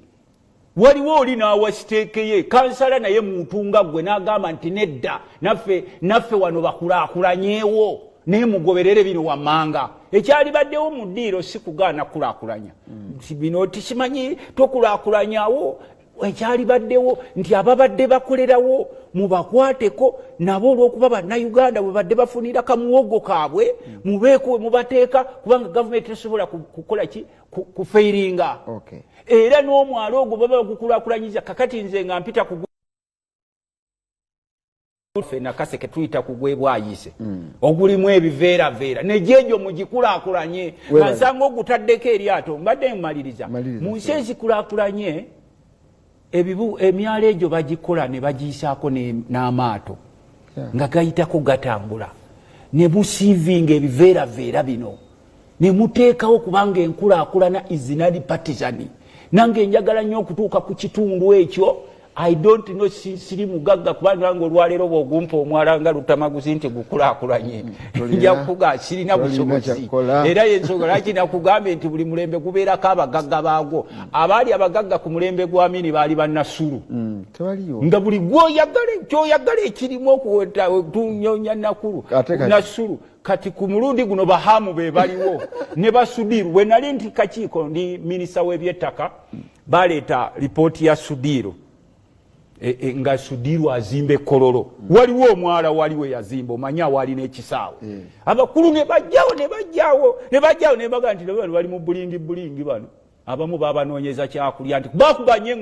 Waliwo oli n'awa stake ye kansala, naye muntu nga ggwe, n'agamba nti nedda, naffe wano bakulaakulanyeewo, naye mugoberere bino wammanga. Ekyalibaddewo mu ddiiro si kugaana kulaakulanya nti bino tisimanyi tokulaakulanyawo. Ekyalibaddewo nti ababadde bakolerawo mubakwateko nabo, olwokuba bannayuganda bwe badde bafunira kamuwogo kaabwe, mubeeko we mubateeka, kubanga gavumenti tesobola kukola ki kufairinga. Era n'omwalo ogwo baba bagukulakulanyiza. Kakati nze nga mpita ku ffe Nakaseke, tuyita ku gwebwayise ogulimu ebiveeraveera, negyejo mugikulaakulanye nga Weebale. nsanga ogutaddeko eryato. Mbadde mmaliriza. Maliriza. Mu nsi ezikulakulanye emyalo egyo bagikola ne bagiyisaako n'amaato nga gayitako gatambula, ne musiivinga ebiveeraveera bino ne muteekawo, kubanga enkulaakulana is non partisan. Nange njagala nnyo okutuuka ku kitundu ekyo. I don't know, siri mugagga, kubanga nga olwaleero bwogumpa omwala nga Lutamaguzi nti gukulakulanye, nja kuga sirina busobozi. Era yensonga lwaki nakugambye nti buli mulembe gubeerako abagagga baagwo. Abaali abagagga ku mulembe gwa Amini baali bannasulu, nga buli gwoyagala kyoyagala ekirimu okutunyonya nakulu nasulu. Kati ku mulundi guno bahamu be baliwo ne basudiru. Bwe nali nti kakiiko ndi minisita w'ebyettaka, baleeta lipooti ya Sudiiro, nga Sudiiru azimba ekololo. Waliwo omwala wali we yazimba, omanyi awaali n'ekisaawe. Abakulu ne bajjawo, ne bajjawo, ne bajjawo, ne baga nti bano bali mu bulingi bulingi, bano abamu babanoonyeza kyakulya, nti bakubanye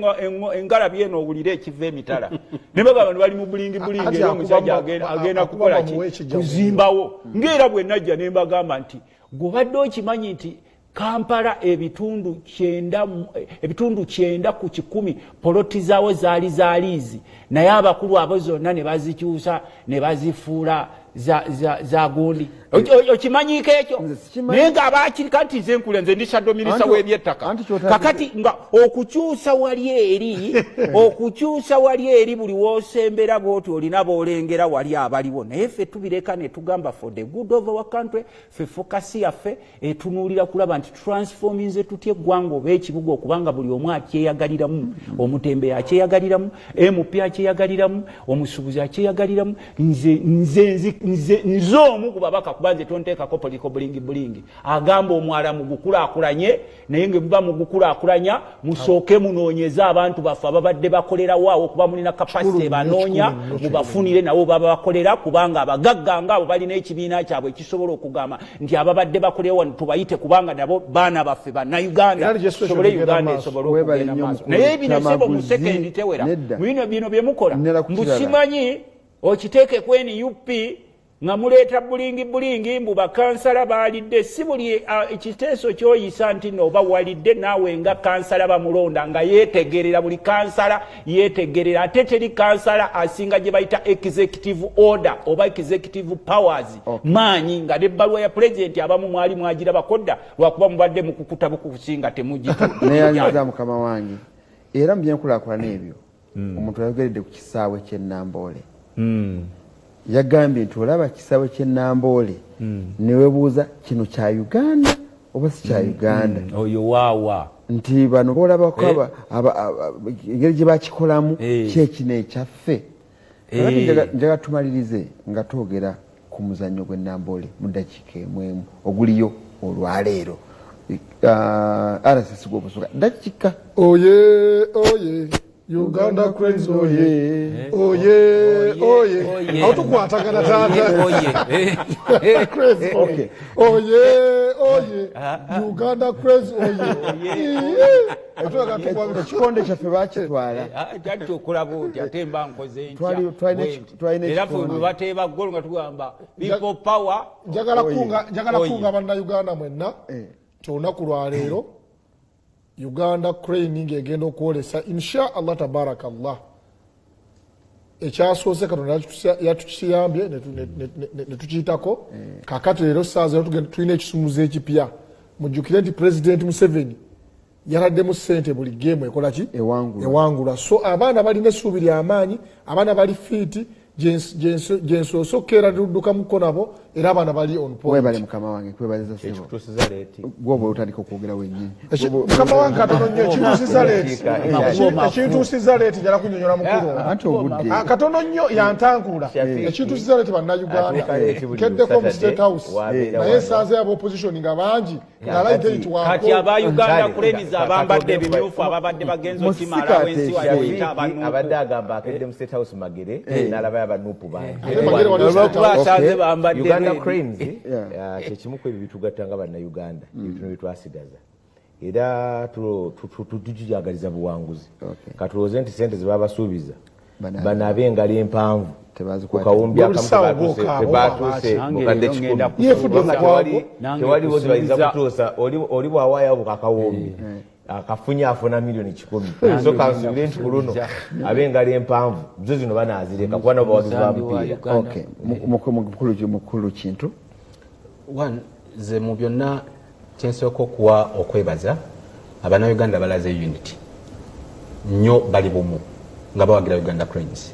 engalabi eno owulire ekiva emitala, ne bagamba bano bali mu bulingi bulingi. Era omusajja agenda kukola ki? Kuzimbawo. Ngaera bwe najja ne mbagamba nti gwobadde okimanyi nti Kampala 90% poloti zaawo zaali zaliizi, naye abakulu abo zonna ne bazikyusa ne bazifuula za gundi. Okimanyiiko ekyo? Naye nga abakirika nti nze nkule, nze ndi shadow minister w'ebyettaka. Kakati nga okukyusa wali eri, okukyusa wali eri, buli wosembera bwoti olina boolengera wali abaliwo. Naye ffe tubireka ne tugamba for the good of our country. Ffe focus yaffe etunuulira kulaba nti transforminze tutya eggwanga oba ekibuga, okubanga buli omu akyeyagaliramu, omutembeeyi akyeyagaliramu, MP akyeyagaliramu, omusuubuzi akyeyagaliramu. Nze nze nze nze omu ku babaka, kuba nze tonteekako political bulingi bulingi, agamba omwala mugukulaakulanye, naye nga muba mugukulaakulanya musooke munoonyeze abantu baffe ababadde bakolerawo awo, kuba mulina capacity banoonya, mubafunire nabo baba bakolera, kubanga abagagga ngaabo balina ekibiina kyabwe ekisobola okugamba nti ababadde bakolera wano tubayite, kubanga nabo baana baffe Bannayuganda, sobole Uganda esobole okugenda maaso. Naye bino sebo mu sekendi tewera bino bino byemukola, mbu simanyi okiteeke ku NUP nga muleeta bulingi bulingi, mbu bakansala baalidde. Si buli ekiteeso kyoyisa nti nooba walidde naawe. Nga kansala bamulonda nga yeetegerera, buli kansala yeetegerera, ate teri kansala asinga gye bayita executive order oba executive powers maanyi, nga nebbaluwa ya pulezidenti abamu mwali mwagirabako dda, lwakuba mubadde mukukuta bukukusinga temugineyanyiza. Mukama wange, era mu byenkulaakulana ebyo, omuntu ayogeredde ku kisaawe ky'Enamboole. Yagambye nti olaba kisaawe ky'Enamboole, newebuuza kino kya Uganda oba si kya Uganda. Oyo waawa? Nti bano bolabako, engeri gye bakikolamu, kyekino ekyaffe. Njagala tumalirize nga twogera ku muzannyo gw'Enamboole mu ddakiika emu emu oguliyo olwaleero. RCC gwobusuka dakiika. Oye oye, Uganda Cranes oye oye oye! Awo tukwatagana taata. Cranes oye oye, Uganda Cranes oye! Ekikonde kyaffe bakitwala. Ati okulaba oti ate mba nkoze ntya? Era fe bwe bateeba golo nga tugamba People Power. Njagala kunga Bannayuganda mwenna nti olunaku lwaleero Uganda Crane ng'egenda okwolesa, insha Allah tabarakallah. Ekyasoose Katonda yatukiyambye ne tukiyitako. Kakati leero saaza tulina ekisumuzo ekipya. Mujjukire nti Pulezidenti Museveni yataddemu sente, buli geemu ekola ki? Ewangula. So abaana balina essuubi lyamaanyi, abaana bali fit, gyensoose okukeera luddukamuko nabo, era abaana bali on point. Webale mukama wange, kwebaliza sebo. Ekikutuusiza late. Gwoba otandika okwogera wennyini. Mukama wange, katono nnyo. Ekintuusiza late, ekintuusiza late, njala kunyonyola mukulu. Anti obudde. Ah, katono nnyo, yantankula. Ekintuusiza late, Bannayuganda, nkeddeko mu State House, naye nsanze aba opposition nga bangi. Kati aba Uganda Cranes abambadde ebimyufu ababadde bagenza okimalawo ensi wayita. Abadde agamba akedde mu State House Magere n'alabayo abanupu bangi. Olwokuba asanze bambadde. Uganda Cranes kyekimu ku ebyo bitugatta nga Bannayuganda, ebitono byetwasigaza, era tujagaliza buwanguzi. Katulowooze nti sente zebabasuubiza bano ab'engalo empanvu ku kawumbi akamu tebatuuse mukadde 100, tewaliwo zebayinza kutuusa. Oli bwawaayo akawumbi akafunye afuna miliyoni 100. So kansubire nti ku luno ab'engalo empanvu zo zino banaazireka, kuba nabo bawagizi ba mupiira. Mukulu Kintu. Nze mu byonna kyensooka okuwa okwebaza, Abannayuganda balaze unity nnyo, bali bumu. Nga bawagira Uganda Cranes.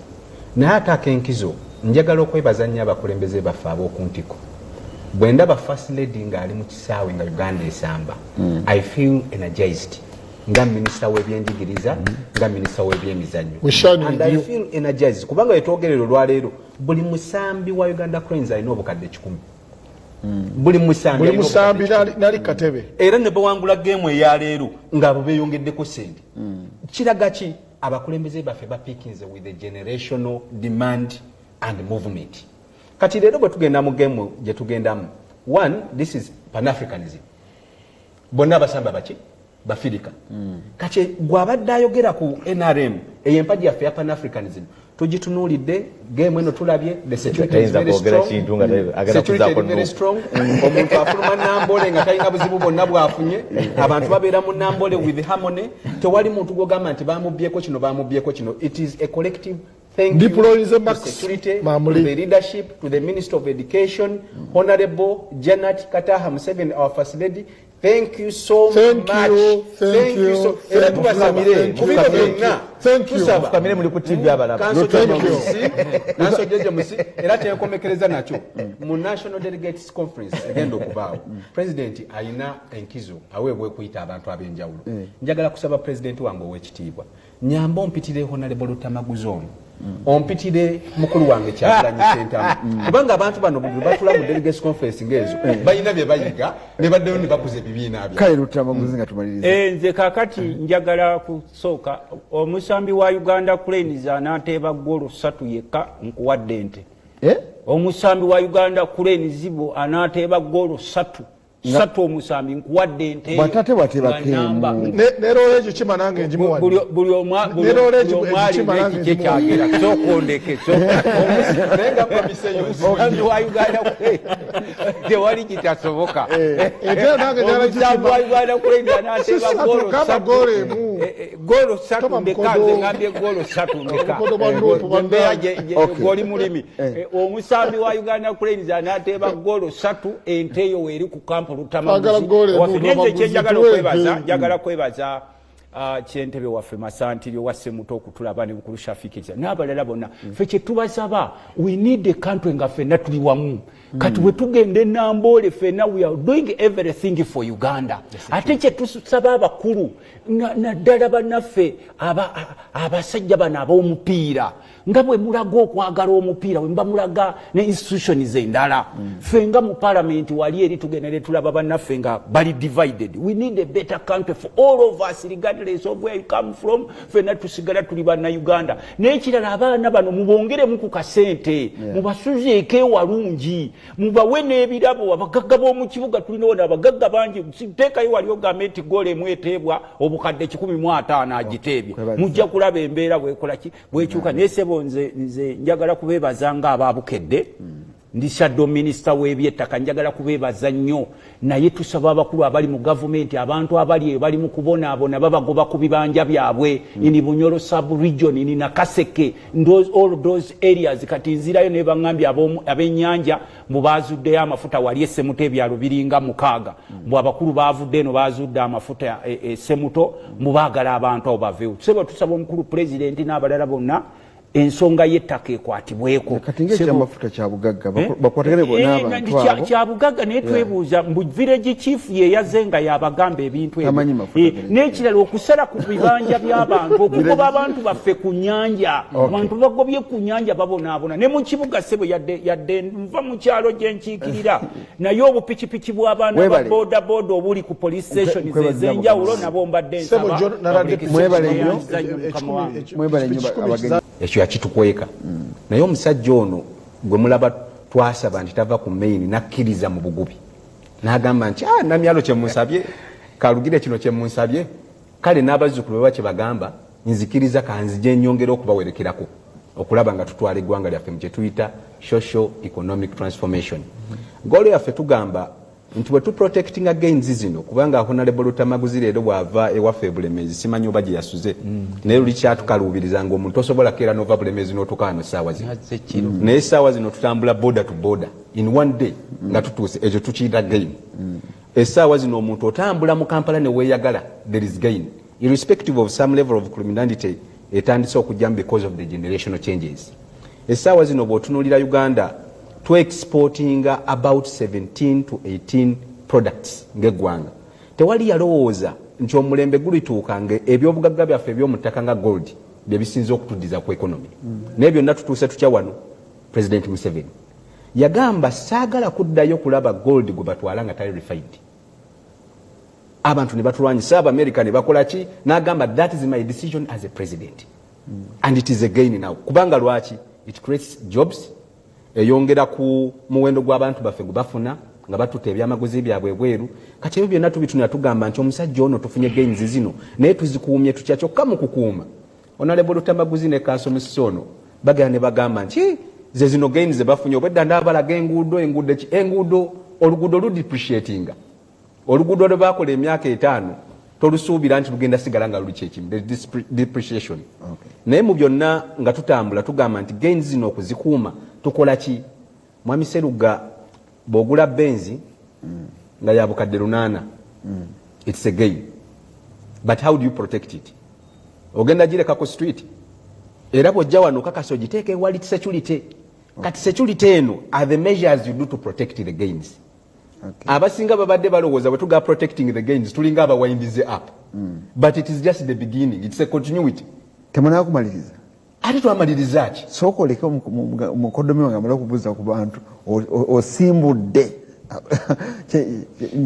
Naye ate ak'enkizo, njagala okwebaza nnyo abakulembeze baffe ab'oku ntiko. Bwe ndaba First Lady ng'ali mu kisaawe nga Uganda esamba, I feel energized nga minisita w'ebyenjigiriza, nga minisita w'ebyemizannyo. We shine And with I you. feel energized kubanga wetwogerera olwaleero, buli musambi wa Uganda Cranes alina obukadde 100. Buli musambi Buli alina musambi obukadde 100. Nali katebe. Era ne bawangula geemu eyaleero ng'abo beeyongeddeko sente. Kiraga ki? Abakulembeze baffe bapikinze with the generational demand and movement. Kati leero bwe tugenda mu geemu gye tugendamu, one, this is Panafricanism. Bonna abasamba baki bafirika. Kati gwabadde ayogera ku NRM, eyo empagi yaffe ya Panafricanism tugitunuulidde. Geemu eno tulabye the security is Tayinza very kwogera strong. kintu nga agenda Security kuzaako eri very no. strong. Omuntu afuluma Nambole nga talina buzibu bwonna bwafunye. Abantu babeera mu Nambole with harmony. Tewali muntu gwogamba nti bamubyeko kino, bamubyeko kino. It is a collective thank you Deploy the to Max security, Mamuli. to the leadership, to the Minister of Education, Honorable Janet Kataha Museveni, our First Lady. Thank you so Thank much. you, thank you, so thank era you, tubasaba thank ku you, bino thank you, byonna. thank you. Tusaba. Fukamire, muli ku TV abalaba. Kanso Thank Jeje you. Musi, Kanso Jeje Musi, era kyenkomekereza nakyo, mu National Delegates Conference egenda okubaawo, President ayina enkizo aweebwa okuyita abantu ab'enjawulo. Njagala kusaba President wange ow'ekitiibwa, nyamba ompitire Honorable Lutamaguzi ono, ompitire mukulu wange Kyagulanyi Ssentamu, kubanga abantu bano buli lwe batula mu delegates conference ng'ezo balina bye bayiga ne baddeyo ne bakuza ebibiina byabwe. Kale Lutamaguzi, nga tumaliriza. Nze kakati njagala kusooka, omusambi wa Uganda Cranes anateeba ggoolo 3 yekka, nkuwadde ente. Eh? Omusambi wa Uganda Cranes bo anateeba ggoolo 3 satu, omusambi, nkuwadde ente. Bw'atate bw'ateebako Nga namba. emu. Ne ekyo kima nange ngimuwadde. Buli Ne Lola omu ekyo alina kima nange ekikye ngimuwadde. kyagera. Sookondeke. Naye nga promise eyo Omusambi wa Uganda Cranes, tewali kitasoboka. Ate nange njagala Omusambi wa gikima. Uganda Cranes anateeba Si ggoolo satu, kamba 3. ggoolo emu. Ggoolo 3 Toba ndeka. mukodo. Nze ngambye ggoolo 3 ndeka. Omukodo bwa Nupu, bwa Mbeera gwoli mulimi. Omusambi wa Uganda Cranes anateeba ggoolo 3, ente eyo weeri ku kampu. Twagala ggoolo emu, Waffe. Naye nze Lutamaguzi, kyenjagala tuwe okwebaza, ente. njagala kwebaza kyentebe waffe Masantiri owa Semuto okutulaba, ne mukulu Shafikiza n'abalala bonna. Ffe kyetubasaba, we need a country nga ffenna tuli wamu. Kati bwe tugenda enamboole ffenna, we are doing everything for Uganda. Ate kyetusaba abakulu, naddala bannaffe abasajja bano ab'omupiira, nga bwe mulaga okwagala omupiira, bwe muba mulaga ne institutions endala, ffe nga mu palamenti wali eri tugenda ne tulaba bannaffe nga bali divided. We need a better country for all of us, regardless of where you come from. Ffenna tusigala tuli Bannayuganda. N'ekirala, abaana bano mubongeremu ku kasente, mubasuzeeko ewalungi, mubawe n'ebirabo. Abagagga b'omu kibuga tulina wano abagagga bangi. Teekayo wali ogambe nti goolo emu eteebwa obukadde 150, agiteebye. Kwebaza. Mujja kulaba embeera bwekola ki, bwekyuka. Naye sebo, nze njagala kubeebaza nga ababukedde. Ndi shadow minisita w'ebyettaka, njagala kubeebaza nnyo. Naye tusaba abakulu abali mu gavumenti, abantu abali eyo bali mu kubonaabona, babagoba ku bibanja byabwe in Bunyoro sub region, in Nakaseke, all those areas. Kati nzirayo ne baŋŋambye ab'ennyanja mbu bazuddeyo amafuta wali esemuto, ebyalo biringa 6, mbu abakulu bavudde eno bazudde amafuta esemuto, mbu baagala abantu abo baveewo. Sebo, tusaba omukulu Pulezidenti n'abalala bonna, ensonga y'ettaka ekwatibweko. Kati ngaekyamafuta kya bugagga, bakwatagane bonna abantu abo. Kya bugagga, naye twebuuza mbu village chief ye yazze nga yabagamba ebintu ebyo. Tamanyi mafuta village. N'ekirala, okusala ku bibanja by'abantu, okugoba abantu baffe ku nyanja. Abantu bagobye ku nyanja, babonaabona ne mu kibuga. Sebo, yadde nva mu kyalo gye nkiikirira, naye obupikipiki bw'abaana ba Webale. boda boda obuli ku police station Nkwebaza ez'enjawulo Mukama. nabo mbadde Sebo, nsaba John, naladde Mwebale nnyo. Neyanziza nnyo Mukama wange. Mwebale nnyo abagenyi. Ekyo yakitukweka. Naye omusajja ono gwe mulaba, twasaba nti tava ku main, nakkiriza mu bugubi n'agamba nti, "Ah, Namyalo kyemunsabye, kalugire kino kyemunsabye, kale n'abazzukulu beba kyebagamba, nzikiriza, kanzije nyongere okubawerekerako okulaba nga tutwala eggwanga lyaffe mu kyetuyita social economic transformation." Goal yaffe tugamba nti bwe tuprotectinga gains zino, kubanga Honorable Lutamaguzi leero bw'ava ewaffe e Bulemezi, simanyi oba gye yasuze, naye luli kyatukaluubiriza nga omuntu osobola keera nova Bulemezi n'otuuka wano essaawa zino. Nazze kiro. Naye essaawa zino tutambula border to border in one day nga tutuuse. Ekyo tukiyita gain. Essaawa zino omuntu otambula mu Kampala ne weeyagala, there is gain irrespective of some level of criminality. Etandise okujjamu because of the generational changes. Essaawa zino bw'otunuulira Uganda, twexportinga about 17 to 18 products ng'eggwanga. Tewali yalowooza nti omulembe gulituuka nga ebyobugagga byaffe eby'omu ttaka nga gold bye bisinze okutuddiza ku economy. Naye byonna tutuuse tutya wano? President Museveni yagamba, "Saagala kuddayo kulaba gold gwe batwala nga tali refined." Abantu ne batulwanyisa, Abamerika ne bakola ki, n'agamba, "That is my decision as a president." And it is a gain now, kubanga lwaki? It creates jobs, eyongera ku muwendo gw'abantu baffe gwe bafuna nga batuta ebyamaguzi byabwe ebweru. Kati ebyo byonna tubitunira, tugamba nti omusajja ono tufunye gains zino, naye tuzikuumye tutya? Kyokka mu kukuuma, Honorable Lutamaguzi ne kansomesa ono bagenda ne bagamba nti ze zino gains ze bafunye. Obwedda ndaabalaga enguudo, enguudo ki, enguudo, oluguudo ludepreciatinga. Oluguudo lwe bakola emyaka 5 tolusuubira nti lugenda sigala nga luli kyekimu. There's depreciation. Naye mu byonna nga tutambula, tugamba nti gains zino okuzikuuma tukola ki? Mwami Seruga, bw'ogula Benz nga ya bukadde 800, it's a gain, but how do you protect it? Ogenda gireka ku street? Era bw'ojja wano kakasa ogiteeka ewali security. Kati security eno are the measures you do to protect the gains. Abasinga babadde balowooza bwe tuga protecting the gains tulinga abawindize up, but it is just the beginning, it's a continuity. Temunakumaliriza. Ate twamaliriza ki? Sooka oleke omukoddomi wange amale okubuuza ku bantu. Osimbudde.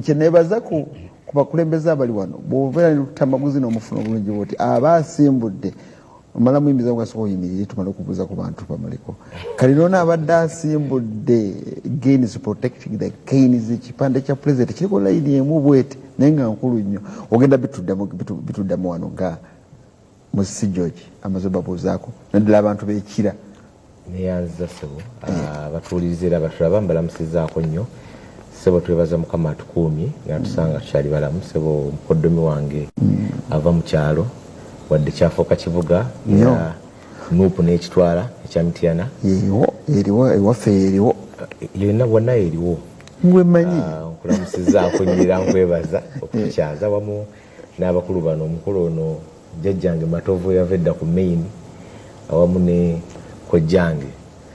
Kyenebaza ku bakulembeze abali wano, bwobeera Lutamaguzi n'omufuna obulungi bwoti aba asimbudde, omala muyimiza gasooka oyimirire tumale okubuuza ku bantu bamaleko. Kali noona abadde asimbudde gains, protecting the gains, ekipande kya president kiriko layini emu bweti naye nga nkulu nnyo. Ogenda bituddamu wano nga Musisi George amaze babuuzaako, naddala abantu b'ekira. Neyanziza ssebo. Batuwuliriza era batulaba, mbalamusizaako nnyo ssebo. Twebaza Mukama atukuumye nga tusanga tukyali balamu. Ssebo, omukoddomi wange ava mu kyalo, wadde kyafuuka kibuga, era NUP n'ekitwala ekya Mityana. Yeriwo, eriwo ewaffe, eriwo. Yonna bwonna eriwo. Ngwe manyi. Nkulamusizaako nnyo era nkwebaza okutukyaza wamu n'abakulu bano. Omukulu ono jjajjange Matovu yava edda ku main, awamu ne kojjange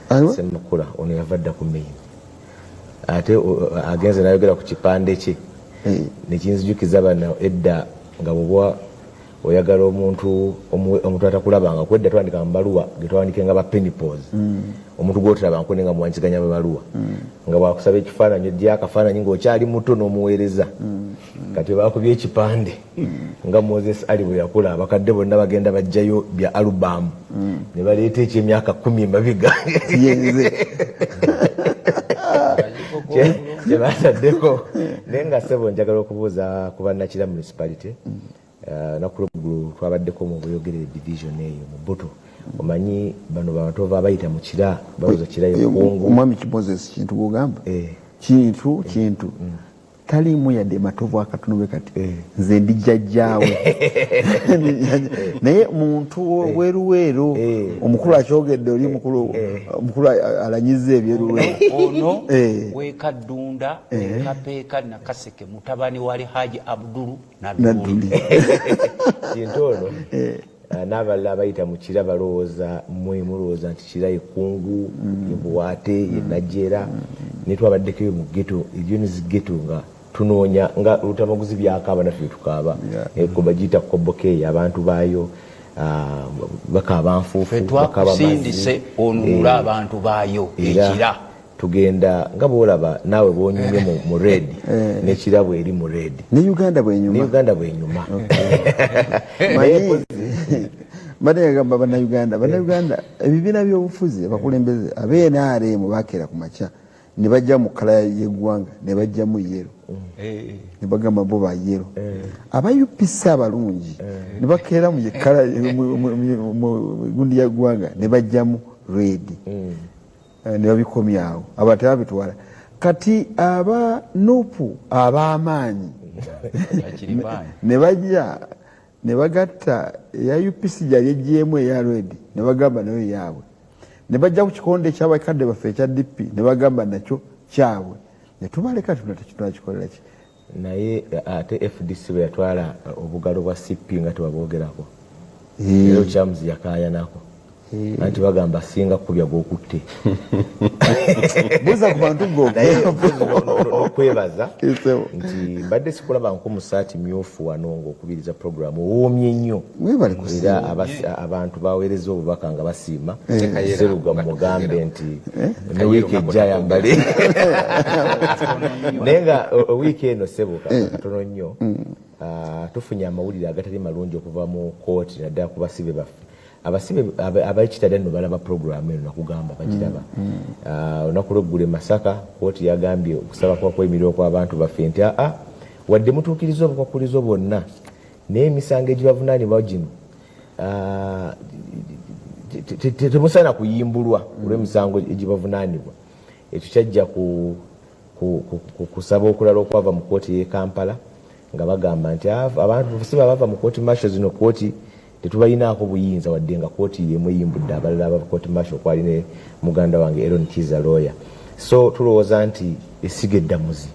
Aliwa? Semakula ono yava dda ku main, ate agenze nayogera ku kipande kye nekinzijukiza bano edda nga bwoba oyagala omuntu omuntu atakulabanga kwedda, twandika mubaluwa getwandike nga ba penpals. Omuntu gwotalaba nkone nga muwanyisiganya mabaluwa, nga bwakusaba ekifaananyi ojja akafaananyi ng'okyali muto n'omuweereza. Kati bakubye ekipande nga Moses Ali bwe yakula, abakadde bonna bagenda bajjayo bya alubamu ne baleeta ekyemyaka 10 emabega Yenze. Kyebataddeko. Naye nga ssebo, njagala okubuuza ku bannakira municipality. Olunaku lweggulu twabaddeko mu Buyogerere division eyo mu Buto. Omanyi bano bantu ova bayita mu Kira, balowooza Kira yekungu. Omwami Moses Kintu gwogamba? Eh. Kintu taliimu yadde Matovu akatono bwe kati. Nze ndi jjajjaawe, naye muntu weruweru. Omukulu akyogedde, oli mukulu, omukulu alanyiza ebyeruweru. Ono wekaddunda ekapeeka Nakaseke, mutabani wali Haji Abdulu Nadduli. Nadduli. Kintu ono n'abalala abayita mu Kira balowooza, mmwe mulowooza nti Kira yekungu, yebuwaate, yenajjeera, naye twabaddeko eyo mu ghetto, ejonis ghetto, nga tunoonya nga Lutamaguzi byakaaba naffe tukaaba. Bagiyita Kobokeeyo, abantu baayo bakaaba nfuufu, Fe bakaaba mazzi. Twakusindise onunule abantu baayo Era ekira. Tugenda nga bwolaba naawe bwonyumye mu red, nekirabo eri mu red. Ne Uganda ne bwenyuma. Uganda bwenyuma. Manyi mbadde ngagamba bannayuganda, ebibiina by'obufuzi, abakulembeze abe NRM bakeera ku makya ne bajja mu colour y'eggwanga ne bajjamu yellow, ne bagamba bo ba yellow. Aba UPC abalungi ne bakeera mu colour mu gundi ya ggwanga ne bajjamu red, ne babikomyawo, aba tebabitwala. Kati aba NUP ab'amaanyi Bakirimaanyi. ne bajja ne bagatta eya UPC gyali ejjeemu eya red, ne bagamba nayo yaabwe, ne bajja ku kikonde ekyabakadde baffe ekya DP ne bagamba nakyo kyabwe, ne tubaleka. Tuna tetunakikolera ki? Naye ate FDC bwe yatwala obugalo bwa CP nga tebabwogerako. Era Okyamuzi yakaayanako anti bagamba singa kubya gwokutte. Buuza ku bantu gwe. Naye okwebaza Esebo. nti mbadde sikulaba nko mu saati myufu wano ng'okubiriza puroguramu, owoomye nnyo. Mwebale kusiima. Era abantu baweereza obubaka nga basiima. Kayeera Seruga nga mugambe tukugera. nti ne wiiki ejja ayambale, naye nga wiiki eno, sebo, katono nnyo. Tufunye amawulire agatali malungi okuva mu kooti, naddala ku basibe baffe. Abasibe ab'ekitadde nno balaba puroguramu eno, nakugamba bagiraba. Olunaku lweggulo e Masaka, kooti yagambye okusaba kwa kweyimirira okw'abantu baffe nti aa, wadde mutuukiriza obukwakulizo bwonna, naye emisango egibavunaanibwa gino temusaana kuyimbulwa olw'emisango egibavunaanibwa. Ekyo kyajja ku kusaba okulala okwava mu kooti y'e Kampala nga bagamba nti abantu si baba mu kooti martial zino, kooti tetubalinaako buyinza, wadde nga kooti yemu eyimbudde abalala aba kooti martial okwali ne muganda wange Eron Kiiza lawyer. So tulowooza nti essiga eddamuzi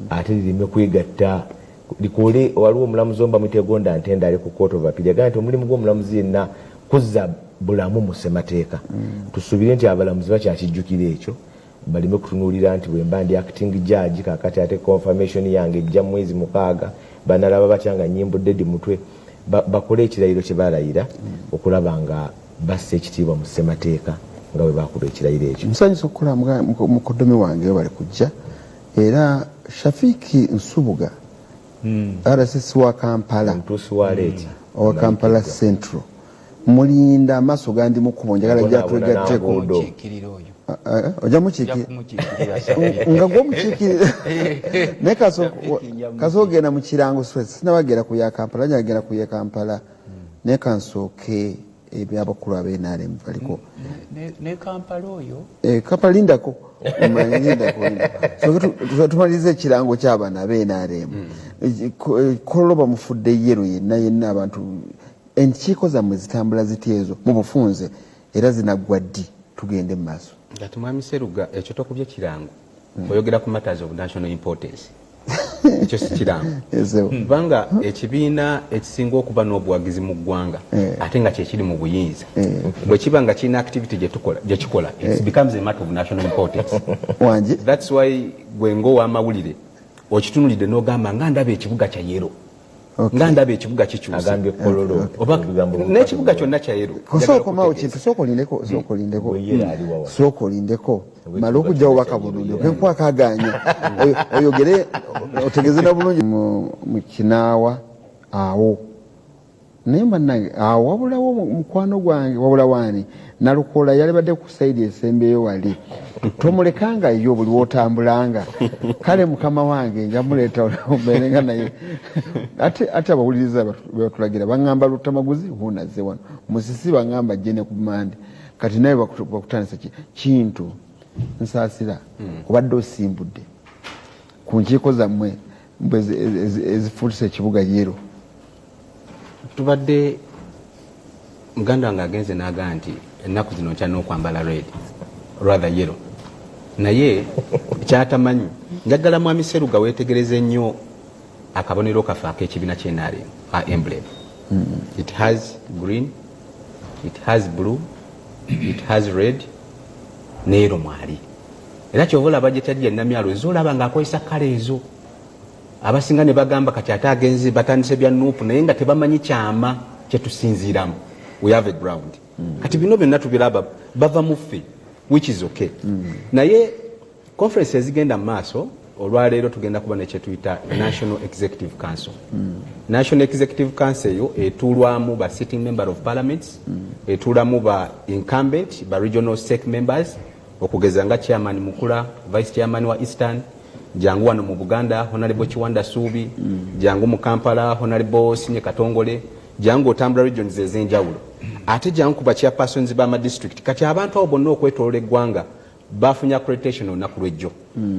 ate lireme kwegatta likole. Waliwo omulamuzi omu bamuyita Egonda Ntenda, ali ku Court of Appeal, yagamba nti omulimu gw'omulamuzi yenna kuzza bulamu mu ssemateeka. Tusuubire nti abalamuzi bakyakijjukira ekyo, baleme kutunuulira nti bwemba ndi acting judge kakati ate confirmation yange ejja mwezi 6, banalaba batya nga nyimbudde di mutwe. Bakole ekirayiro kye balayira okulaba nga bassa ekitiibwa mu ssemateeka nga bwe bakuba ekirayiro ekyo. Musanyusa okukola mukoddomi wange, bali kujja era Shafiiki Nsubuga, RCC wa Kampala. Omutuusi wa leeti. Owa Kampala Central. Mulinda amaaso gandi mukubo, njagala jatwegatteko. Nguudo. Mukiikirira oyo. Ojja Nja mukiikirira? kumukiikirira. Nga gwomukiikirira, naye Shafiiki nja kasogenda mu kirango. Sinabagera ku ya Kampala, njagera ku ya Kampala, naye kansooke ebyabakulu ab'NRM baliko. Ne Kampala oyo. Kampala lindako. Omanyi, lindako, lindako. Sooke tumalirize ekirango ky'abaana ab'NRM. Kololo bamufudde yellow yenna yenna. Abantu, enkiiko zammwe zitambula zitya ezo mu bufunze, era zinaggwa ddi? Tugende mu maaso. Kati mwami Seruga, ekyo tokubye kirango, oyogera ku matters of national importance, ekyo si kirango. Ezewo. Kubanga ekibiina ekisinga okuba n'obuwagizi mu ggwanga ate nga kyekiri mu buyinza, bwe kiba nga kirina activity gyekikola, it becomes a matter of national importance. Wangi. That's why gwe ng'owamawulire okitunulidde n'ogamba nga ndaba ekibuga kya yellow, nga ndaba ekibuga kikyuse. Agambye Kololo. Oba Ebigambo n'ekibuga kyonna kya yellow. Sooka omawo kintu, sooka olindeko, sooka olindeko. Bwe yellow ali wawa? Sooka olindeko, mala Ekibuga okujja kyonna obubaka kya buno yellow. ndyoke nkwakaganya oyogere otegeze na bulungi mu kinaawa awo. Naye bannange, awo wabulawo mukwano gwange, wabula waani Nalukola yalibadde ku side esembeyo wali, tomulekangayo buli wotambulanga. Kale mukama wange nja muleeta obeerenga naye. Ate abawuliriza bebatulagira baŋŋamba Luttamaguzi hunaze wano musisi, baŋŋamba jene ku mande. Kati naye bakutandisa kintu nsaasira. Obadde osimbudde ku nkiiko zammwe mbwe ezifuulisa ekibuga yellow. Tubadde muganda wange agenze n'agamba nti ennaku zino nkyalina okwambala red, rather yellow, naye kyatamanyi. Njagala mwami Seruga weetegereze nnyo akabonero kaffe ak'ekibiina ky'NRM, a emblem. It has green, it has blue, it has red, ne yellow mwali. Era kyova olaba gye kyajja Namyalo nze olaba ng'akozesa colour ezo, abasinga ne bagamba kati ate agenzi batandise bya NUP, naye nga tebamanyi kyama kyetusinziiramu. We have a ground. Kati bino byonna tubiraba bava mu ffe, which is okay. Naye conference ezigenda mu maaso olwaleero, tugenda kuba nekyetuyita National Executive Council. National Executive Council eyo etuulwamu ba sitting member of parliaments, etuulamu ba incumbent, ba regional sec members, okugeza nga chairman Mukula, vice chairman wa Eastern, jangu wano mu Buganda Honorable Kiwanda Suubi, jangu mu Kampala Honorable Sinye Katongole, jangu otambula regions ez'enjawulo, ate jangu ku ba chairpersons b'amadistrict. Kati abantu abo bonna okwetolola eggwanga bafunye accreditation olunaku lwejjo.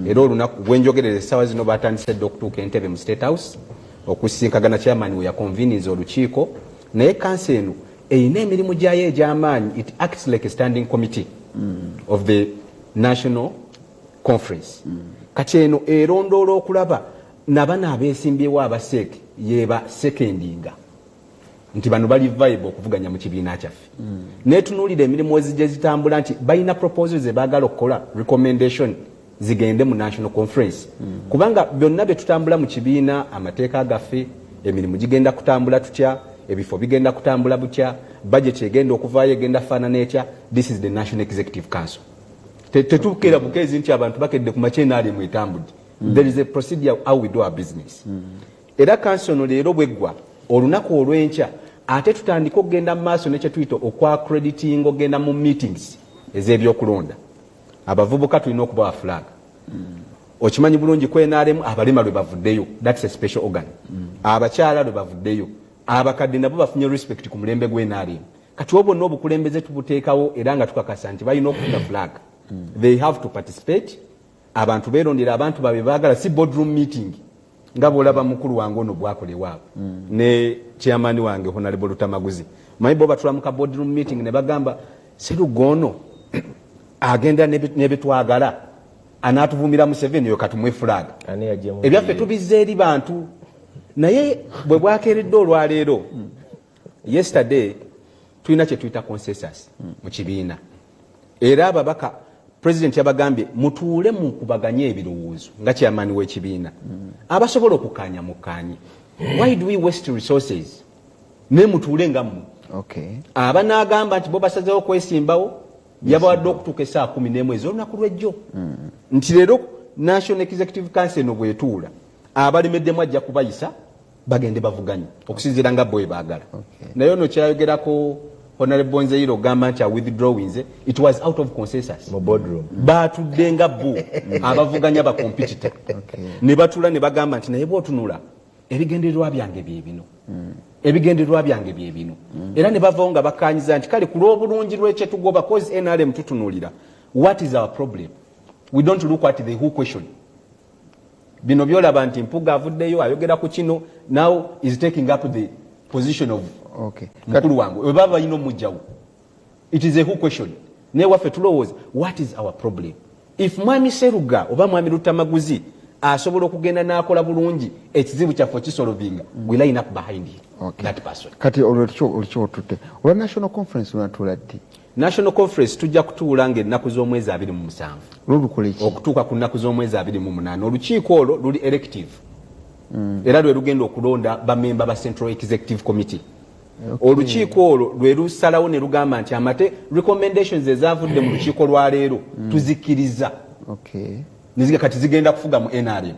Era olunaku bwenjogerera essaawa zino batandise dda okutuuka Entebe mu State House okusinkagana chairman we yaconveninza olukiiko. Naye council eno erina emirimu gyayo egy'amaanyi. It acts like a standing committee of the national conference. Kati eno erondoola okulaba nabano abeesimbyewo abaseeke yeba secondinga. Nti bano bali viable okuvuganya mu kibiina kyaffe. Netunuulira emirimu ezijja zitambula nti balina proposal ze baagala okukola, recommendation zigende mu national conference, kubanga byonna bye tutambula mu kibiina, amateeka gaffe, emirimu gigenda kutambula tutya, ebifo bigenda kutambula butya, budget egenda okuvaayo egenda faanana etya, this is the National Executive Council. Tetukeera bukeezi nti abantu bakedde ku makya, NRM etambudde. There is a procedure how we do our business. Era council ono leero bweggwa, olunaku olw'enkya ate tutandike okugenda mu maaso nekyetuyita okwaccrediting, ogenda mu meetings ez'ebyokulonda. Abavubuka tulina okubawa flag. Okimanyi bulungi ku NRM abalema lwe bavuddeyo, that's a special organ. Abakyala lwe bavuddeyo, abakadde nabo bafunye respect ku mulembe gw'NRM. Kati obwo bwonna obukulembeze tubuteekawo era nga tukakasa nti balina okufuna flag. They have to participate. Abantu beerondera abantu baabwe baagala, si boardroom meeting nga bwolaba mukulu wange ono bwakola ewaabwe ne chairman wange Honorable Lutamaguzi. Manyi bo batula mu ka boardroom meeting ne bagamba, "Seruga ono agenda n'ebitwagala, anaatuvumira Museveni, oyo katumwe flag." Ani yagyemu? Ebyaffe tubizza eri bantu. Naye bwe bwakeredde olwaleero, yesterday, tulina kye tuyita consensus mu kibiina. Era ababaka, president yabagambye mutuule mukubaganye ebirowoozo nga chairman w'ekibiina, abasobola okukkaanya mukkaanye. Why do we waste resources? Naye mutuule nga mmwe. Abanaagamba nti bo basazeewo okwesimbawo, yabawadde okutuuka essaawa 11 ez'olunaku lwejjo, nti leero National Executive Council eno bwetuula, abalemeddemu ajja kubayisa bagende bavuganye okusinziira nga bo bwe baagala. Naye ono kyayogerako Honorable Nzeiro ogamba nti withdrawings, it was out of consensus. Mu boardroom. Batudde nga bo abavuganya, bacompetitor, ne batula ne bagamba nti naye bwotunula ebigendererwa byange bye bino, ebigendererwa byange bye bino. Era ne bavawo nga bakkanyiza nti kale ku lw'obulungi lwekyetugoba, cause NRM tutunuulira what is our problem. We don't look at the who question. Bino byolaba nti Mpuga avuddeyo ayogera ku kino, now is taking up the position of mukulu wange we baba balina omugjawo. It is a who question. Naye waffe tulowooza what is our problem. If Mwami Seruga oba Mwami Lutamaguzi asobola okugenda n'akola bulungi, ekizibu kyaffe okisolvinga, we line up behind him, that person. Kati olwo olukyo otutte olwa national conference lunatuula ddi? National conference tujja kutuula ng'ennaku z'omwezi 27. Lwolukola eki? Okutuuka ku nnaku z'omwezi 28. Olukiiko olwo luli elective, era lwe lugenda okulonda bamemba ba Central Executive Committee. Olukiiko olwo lwe lusalawo ne lugamba nti amate recommendations ezavudde mu lukiiko lwaleero tuzikkiriza. Niziga kati zigenda kufuga mu NRM.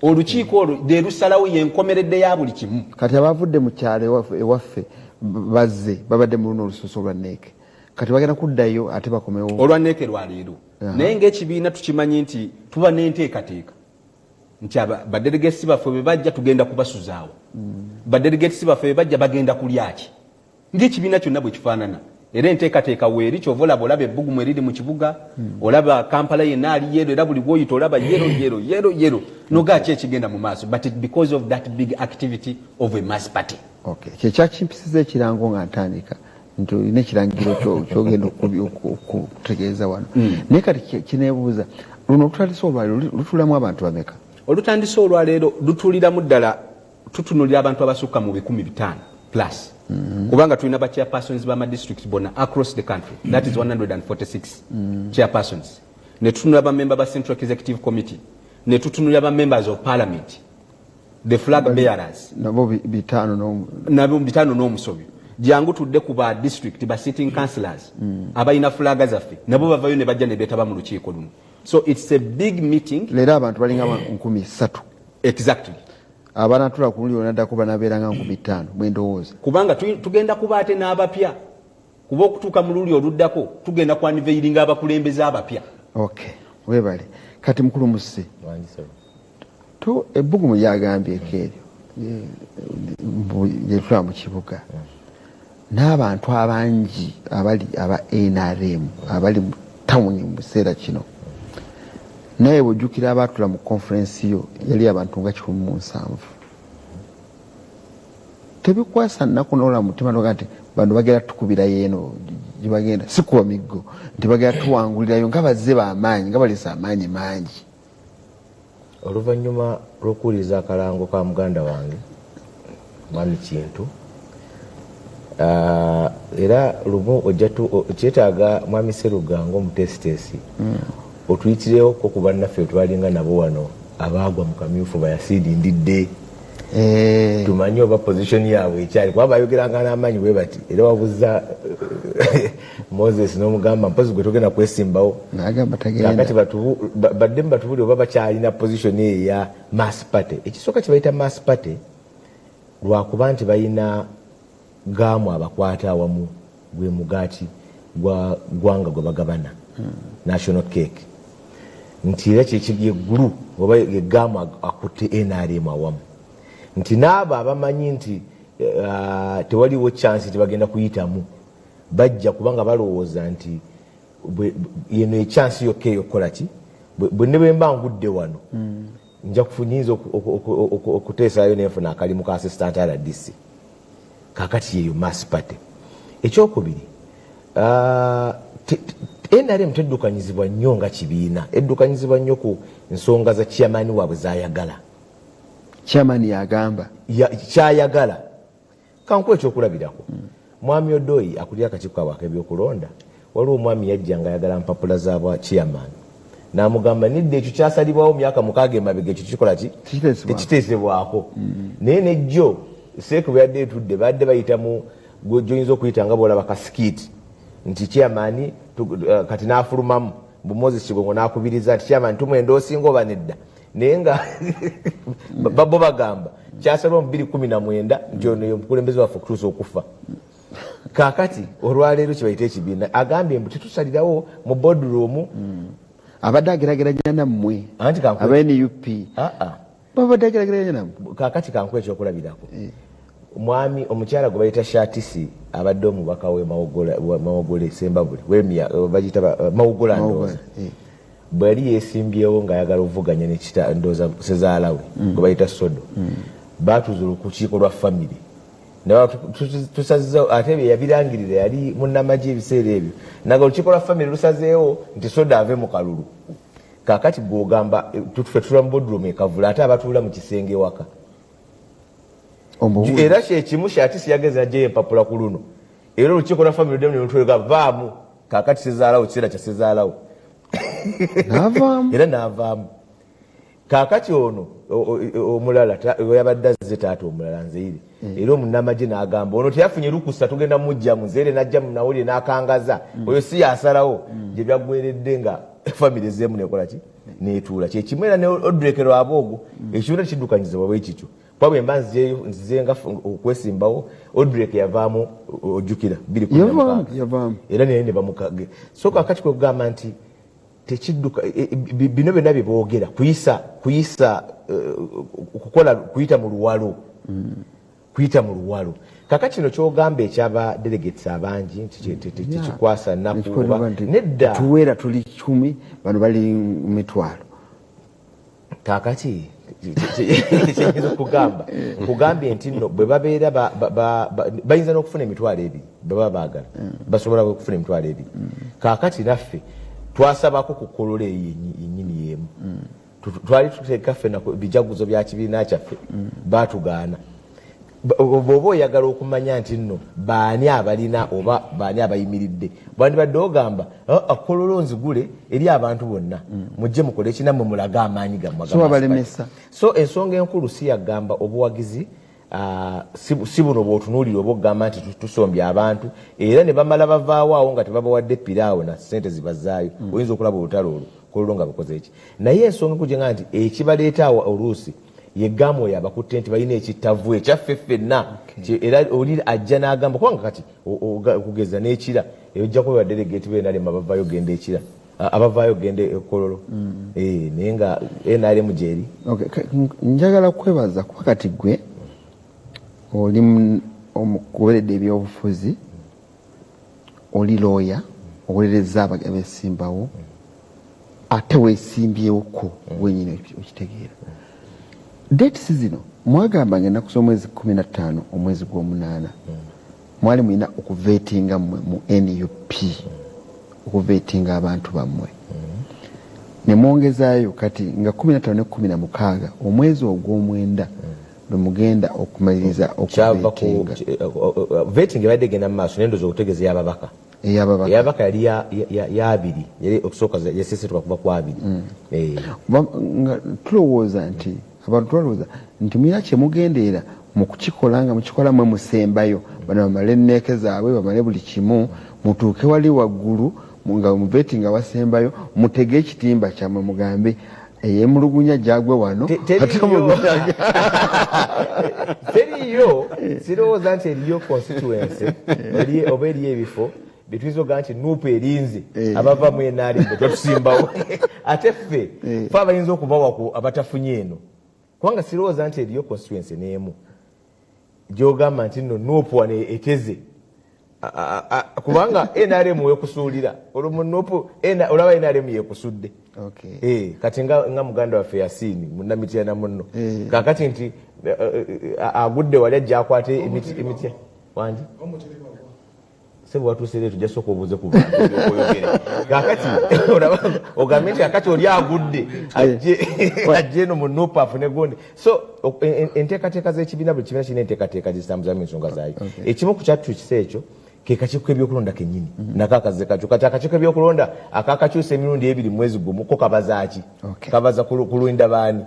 Olukiiko olwo lwe lusalawo, yenkomeredde ya buli kimu. Kati abavudde mu kyalo ewaffe bazze babadde mu luno olusuuso olwa NEC, kati bagenda kuddayo ate bakomewo? Olwa NEC lwaleero. Naye ngaekibiina tukimanyi nti tuba n'enteekateeka nti badelegates baffe bwe bajja tugenda kubasuzaawo, badelegates baffe bwe bajja bagenda kulyaki, ngaekibiina kyonna bwe kifaanana. Era enteekateeka weeri. Kyova olaba ebbugumu eriri mu kibuga, olaba Kampala yenna ali yellow, era buli bwoyita olaba yellow, yellow, yellow, yellow, nogaa ki ekigenda mu maaso, but because of that big activity of a mass party. Okay, kyekyakimpisiza ekirango nga ntandika nti olina ekirangiro kyogenda okutegeeza wano. Naye kati kineebuuza, luno olutandise olwaliro lutulamu abantu bameka? Olutandise olwaleero lutuuliramu ddala, tutunulira abantu abasukka mu 500 plus, kubanga tulina ba chairpersons b'amadistrict bonna across the country, that is 146 chairpersons, ne tutunula bamemba ba Central Executive Committee, ne tutunulira ba members of parliament, the flag bearers. Nabo 500 nabo 500 n'omusobyo. Jangu tudde ku ba district, ba sitting councillors abalina fulaga zaffe, nabo bavayo ne bajja ne beetaba mu lukiiko luno. So it's a big meeting. Leero abantu balinga 3000. Exactly. Abanatula ku luli onaddako banabeera nga 5000, bwendowooza. Kubanga tugenda kuba ate n'abapya, kuba okutuuka mu luli oluddako tugenda kwaniveiringa abakulembeze abapya. Okay, webale. Kati mukulu Musse, to ebbugumu lyagambyeko eryo lyetulaba mu kibuga n'abantu abangi abali aba NRM abali mu tawuni mu kiseera kino, naye bwojjukira abaatula mu conference yo yali abantu nga 170, tebikwasa nnaku nola mutima noga nti bano bagenda tukubirayo eno gyebagenda, si kuba miggo, nti bagenda tuwangulirayo nga bazze bamaanyi, nga balesa amaanyi mangi? Oluvannyuma lw'okuwuliriza akalango ka muganda wange Mwami Kintu, Era lumu ojja kyetaaga Mwami Seruga ng'omuteesiteesi otuyitirewo ko ku bannaffe twalinga nabo wano abaagwa mu kamyufu bayasiidi ndidde, tumanye oba position yaabwe ekyali, kuba bayogeranga n'amaanyi bwe bati. Era wabuza Moses n'omugamba, mpozi gwe togenda kwesimbawo. N'agamba tagenda. Kakati baddemu batubuli oba bakyalina position eyo eya mass party. Ekisooka kye bayita mass party lwakuba nti balina gaamu abakwata awamu, gwe mugaati gwa gwanga gwe bagabana, national cake, nti era kyekiyeggulu oba yegaamu akutte NRM awamu, nti n'abo abamanyi nti tewaliwo chance nti bagenda kuyitamu bajja, kubanga balowooza nti yeno echance yokka eyokukola ki. Bwe ne bwe mba ngudde wano, nja nyinza okuteesayo nenfuna akalimu ka assistant RDC. Kakati yeyo mass party. Ekyokubiri, NRM teddukanyizibwa nnyo nga kibiina, eddukanyizibwa nnyo ku nsonga za chairman waabwe zayagala. Chairman yagamba. Kyayagala. Kankuwa ekyokulabirako. Mwami Odoi akulira akakiiko kaabwe ak'ebyokulonda, waliwo omwami yajja nga ayagala mpapula zabwa chairman, n'amugamba nidda, ekyo kyasalibwawo myaka 6 emabega, ekyo kikola ki? Tekiteesebwako. Tekiteesebwako. Naye nejjo seeku bwe yadde etudde, badde bayita mu gyoyinza okuyita nga bwolaba ka skit nti chairman kati n'afulumamu bu Moses Kigongo n'akubiriza nti chairman tumwenda osinga oba nedda, naye nga babo bagamba kyasalibwa mu 2019 nti ono ye omukulembeze waffe okutuusa okufa. Kaakati olwaleero kyebayita ekibiina agambye mbu tetusalirawo mu boardroom. Abadde agerageranya nammwe. Anti aba NUP. Ah, ah. Babadde agerageranya nammwe. Kaakati kankuwa ekyokulabirako. Omwami omukyala gwe bayita Shatisi, abadde omubaka we Mawogole Sembabule, wemya bagiyita Mawogola, ndowooza bwe yali yeesimbyewo ng'ayagala ovuganya nekita, ndowooza sezaala we gwe bayita Sodo, baatuuza olukiiko lwa famire tusazizawo, ate bye yabirangirira yali munnamagye ebiseera ebyo, naga olukiiko lwa famire lusazeewo nti Sodo ave mu kalulu. Kaakati gwogamba ffe tutula mu boardroom ekavula, ate abatuula mu kisenge ewaka? Omubuuzi. Era kyekimu Shatisi yageza ajjayo empapula ku luno, era olukiiko lwa famire demu nelutwega vaamu. Kaakati sezaalawo, kiseera kya sezaalawo. N'avaamu. Era n'avaamu. Kaakati ono omulala yabadde azze, taata omulala Nzeire, era omunamagye, n'agamba ono teyafunye lukusa, tugenda mujjamu. Nzeire n'ajja munawulire n'akangaza oyo si yasalawo. Gye byaggweredde nga famire zeemu nekola ki, netuula kyekimu. Era ne Odrekero aboogo ekibiina kiddukanyizibwa bwe kityo, kuba bwe mba nzizenga okwesimbawo, Odrek yavaamu, ojjukira 2016. Yavaamu, yavaamu. Era naye ne bamukage. So kakati kwe kugamba nti tekidduka bino byonna bye boogera kuyisa kukola kuyita mu luwalo, kuyita mu luwalo. Kaka kino kyogamba ekyaba delegates abangi nti tekikwasa nnaku Nekikolebwa oba nti nedda. Tuwera tuli 10, bano bali mitwalo. Kakati kyenyinza okugamba, nkugambye nti nno bwe babeera bayinza n'okufuna 20,000 bwe baba baagala, basobola okufuna 20,000. Kakati naffe twasabako ku Kololo eyo yennyini y'emu. Twali tuteeka ffenna ku bijaguzo bya kibiina kyaffe, baatugaana. Bw'oba oyagala okumanya nti nno baani abalina oba baani abayimiridde, bwandibadde ogamba, "Ah, ah, Kololo nzigule eri abantu bonna, mujje mukole ekinammwe, mulage amaanyi gammwe." So babalemesa. So ensonga enkulu si yagamba obuwagizi, si buno bw'otunuulira oba okugamba nti tusombye abantu era ne bamala bavaawo awo nga tebabawadde piraawo na ssente zibazaayo. Oyinza okulaba olutalo olwo Kololo nga bakoze eki, naye ensonga enkulu gyenga nti ekibaleeta awo oluusi yegamba oyo abakutte nti balina ekittavu ekyaffe ffenna. Era oli ajja n'agamba, kubanga kati okugeza n'ekira ojja kuba badelegate b'NRM abavaayo genda ekira, abavaayo genda ekololo. Naye nga NRM gyeri. Okay, njagala kwebaza kuba kati gwe oli omukuberedde ebyobufuzi, oli looya, owolereza abesimbawo, ate weesimbyewoko wenyini, okitegeera. Dates zino mwagambanga ennaku z'omwezi 15 omwezi gw'omunaana mwali mulina okuvetinga mmwe mu NUP, okuvetinga abantu bammwe, ne mwongezaayo kati nga 15 ne 16 omwezi ogw'omwenda. lwemugenda okumaliriza Kyava ku okuvetinga? Vetting ebadde egenda mu maaso, naye ndowooza okutegeeza ey'ababaka. Ey'ababaka. Ey'ababaka yali ya 20, yali okusooka yaseesetuka kuva ku 20. Nga tulowooza nti abantu twalowooza nti mulina kyemugendeera mu kukikola, nga mukikola mwe musembayo, bano bamale enneeke zaabwe, bamale buli kimu, mutuuke wali waggulu nga muveti nga wasembayo, mutege ekitimba kyammwe, mugambe eyemulugunya gyagwe wano. Ate Teriyo, sirowooza nti eriyo constituency oba eriyo ebifo betuyinza okugamba nti NUP erinze abava mu NRM bwe twatusimbawo, ate ffe fe abayinza okubawa ku abatafunye eno, kubanga sirowooza nti eriyo constituency n'emu gyogamba nti nno NUP wano eteze. Kubanga NRM wekusuulira olwo mu NUP, olaba NRM yekusudde. Kati nga muganda waffe Yasiini munnamityana munno, kakati nti agudde wali ajja akwate emitya wangi sebe watuuse leero, tujja sooka obuuze ku bantu oyogere. Kakati olaba ogambe nti kakati oli agudde ajje eno mu NUP afune gundi. So enteekateeka z'ekibiina, buli kibiina kirina enteekateeka gizitambuzamu ensonga zaayo. Ekimu ku kyatukyusa ekyo ke kakiiko k'ebyokulonda kennyini, nako akazze kakyo. Kati akakiiko k'ebyokulonda akakakyusa emirundi 2 mu mwezi gumu ko kabazaaki? Kabaza ku lulinda baani?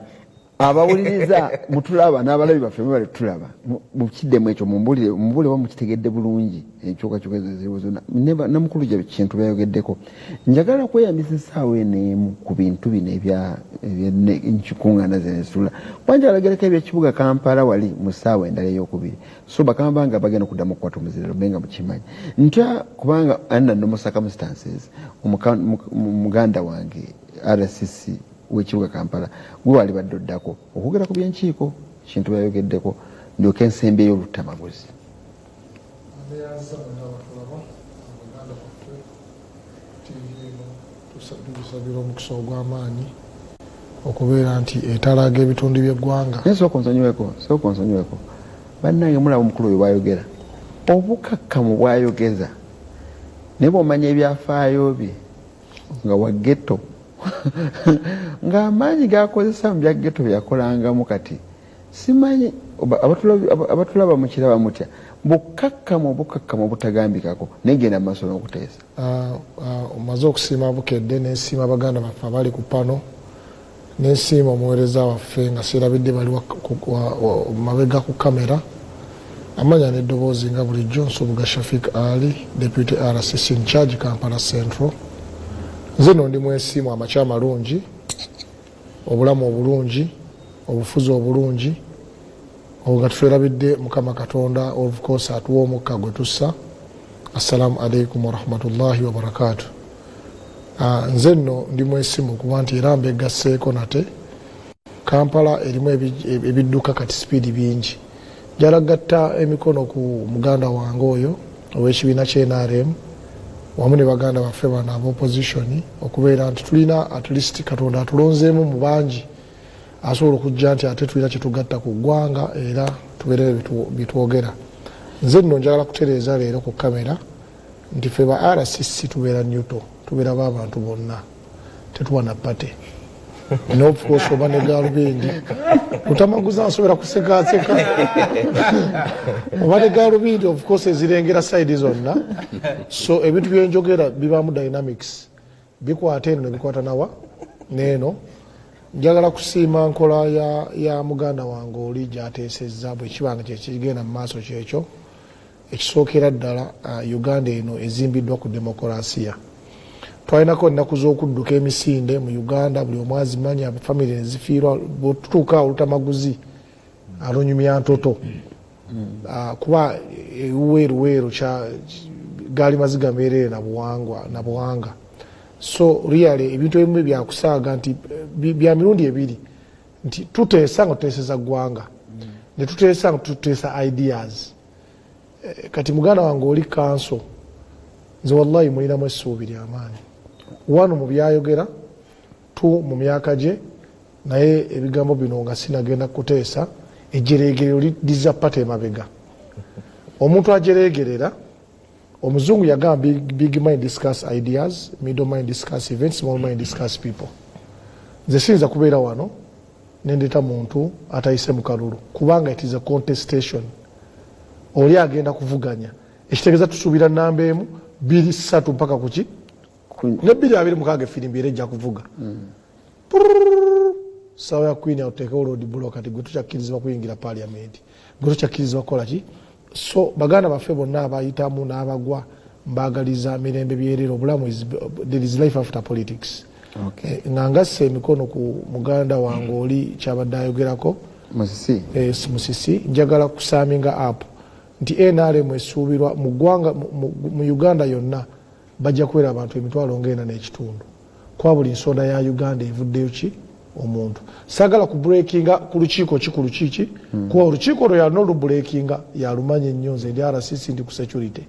Abawuliriza mutulaba n'abalabi baffe mubale tulaba mukiddemu ekyo, mumbulire oba mukitegedde bulungi enkyukakyuka ezo eziriwo zonna. Namukulu gye kintu byayogeddeko, njagala kweyambisa essaawa eno emu ku bintu bino ebyenkuŋŋaana zino ezitula, kuba njagala gereko ebyekibuga Kampala wali mu ssaawa endala eyokubiri. So bakama bange abagenda okuddamu okukwata omuziriro mbe nga mukimanyi ntya, kubanga under normal circumstances muganda wange RCC w'ekibuga Kampala gwe wali badde oddako okwogera ku byenkiiko, kintu byayogeddeko, ndyoke ensembyeyo Olutamaguzi. Neyanza mwenna abatulaba, abaganda baffe. TV eno tugisabira omukisa ogw'amaanyi okubeera nti etalaaga ebitundu by'eggwanga. Naye sooka onsonyiweko, sooka onsonyiweko. Bannange, mulaba omukulu oyo bwayogera, obukakkamu bwayogeza, naye bw'omanya ebyafaayo bye nga wa ghetto, ng'amaanyi gakozesa mu bya ghetto byeyakolangamu, kati simanyi abatulaba mukiraba mutya, bukakkamu, obukakkamu obutagambikako. Naye genda mu maaso n'okuteesa. Ah, ah, omaze okusiima Bukedde, nensiima baganda baffe abali ku pano, nensiima omuweereza waffe nga sirabidde bali mabega ku kamera. Amanya n'eddoboozi nga bulijjo, Nsubuga Shafik Ali, Deputy RCC in charge Kampala Central. Nze no ndi mwesiimu. Amakya amalungi, obulamu obulungi, obufuzi obulungi, obwo nga tutwerabidde Mukama Katonda, of course atuwa omukka gwe tussa. Assalamu alaikum warahmatullahi wabarakatu. Nze nno ndi mwesimu kuba nti era mbegasseeko nate. Kampala erimu ebidduka kati sipiidi bingi. Njala gatta emikono ku muganda wange oyo ow'ekibiina kya NRM wamu ne baganda baffe bano aba opposition, okubeera nti tulina at least Katonda atulonzeemu mu bangi asobola okujja nti ate tulina kyetugatta ku ggwanga era tubeereyo byetwogera. Nze nno njagala kutereeza leero ku kamera nti ffe ba RCC tubeera neutral, tubeera b'abantu bonna, tetuwa na party. Of course oba ne galubindi utamaguza nsobola kusekaseka, oba ne galubindi of course ezirengera side zonna. So ebintu byenjogera bibaamu dynamics, bikwata eno nebikwata nawa neeno. Njagala kusiima nkola ya muganda wange oli gyateesezza, bwe kiba nga kyekigenda mu maaso kyekyo. Ekisookera ddala, Uganda eno ezimbiddwa ku demokurasiya. Twalinako ennaku z'okudduka emisinde mu Uganda, buli omu azimanya, famire nezifiirwa. Bwetutuuka awo olutamaguzi alunyumya ntoto. Kuba ewuweeruweeru gaali maziga meerere na buwanga. So really ebintu ebimu byakusaaga nti bya mirundi ebiri, nti tuteesa nga tuteeseza ggwanga, ne tuteesa nga tuteesa ideas. Kati muganda wange oli kanso, nze wallahi mulinamu essuubi lyamaanyi, one mu byayogera, two mu myaka gye. Naye ebigambo bino nga sinagenda kuteesa, ejjereegerero liza pata emabega. Omuntu ajereegerera, omuzungu yagamba, big mind discuss ideas, middle mind discuss events, small mind discuss people. Nze siyinza kubeera wano Nendeta muntu atayise mu kalulu, kubanga it is a contestation. Oli agenda kuvuganya, ekitegeeza tusuubira namba emu, bbiri, ssatu mpaka kuki ne 2026 efirimbi era ejja kuvuga. Sawa ya queen ateekewo road block. Kati gwe tukyakkirizibwa kuyingira parliament, gwe tukyakkirizibwa kukola ki? So baganda baffe bonna abayitamu n'abagwa, mbagaliza mirembe byerere. Obulamu there is life after politics. Nga ngasse emikono ku muganda wange oli kyabadde ayogerako. Musisi. Musisi, njagala kusumminga up nti NRM esuubirwa mu ggwanga mu Uganda yonna bajja kubeera abantu 4,500,000, kuba buli nsonda ya Uganda evuddeyo ki omuntu. Saagala kubreakinga ku lukiiko ki ku lukiiki, kuba olukiiko olwo yalina olubreakinga, yalumanya ennyo. Nze ndi RCC, ndi ku security,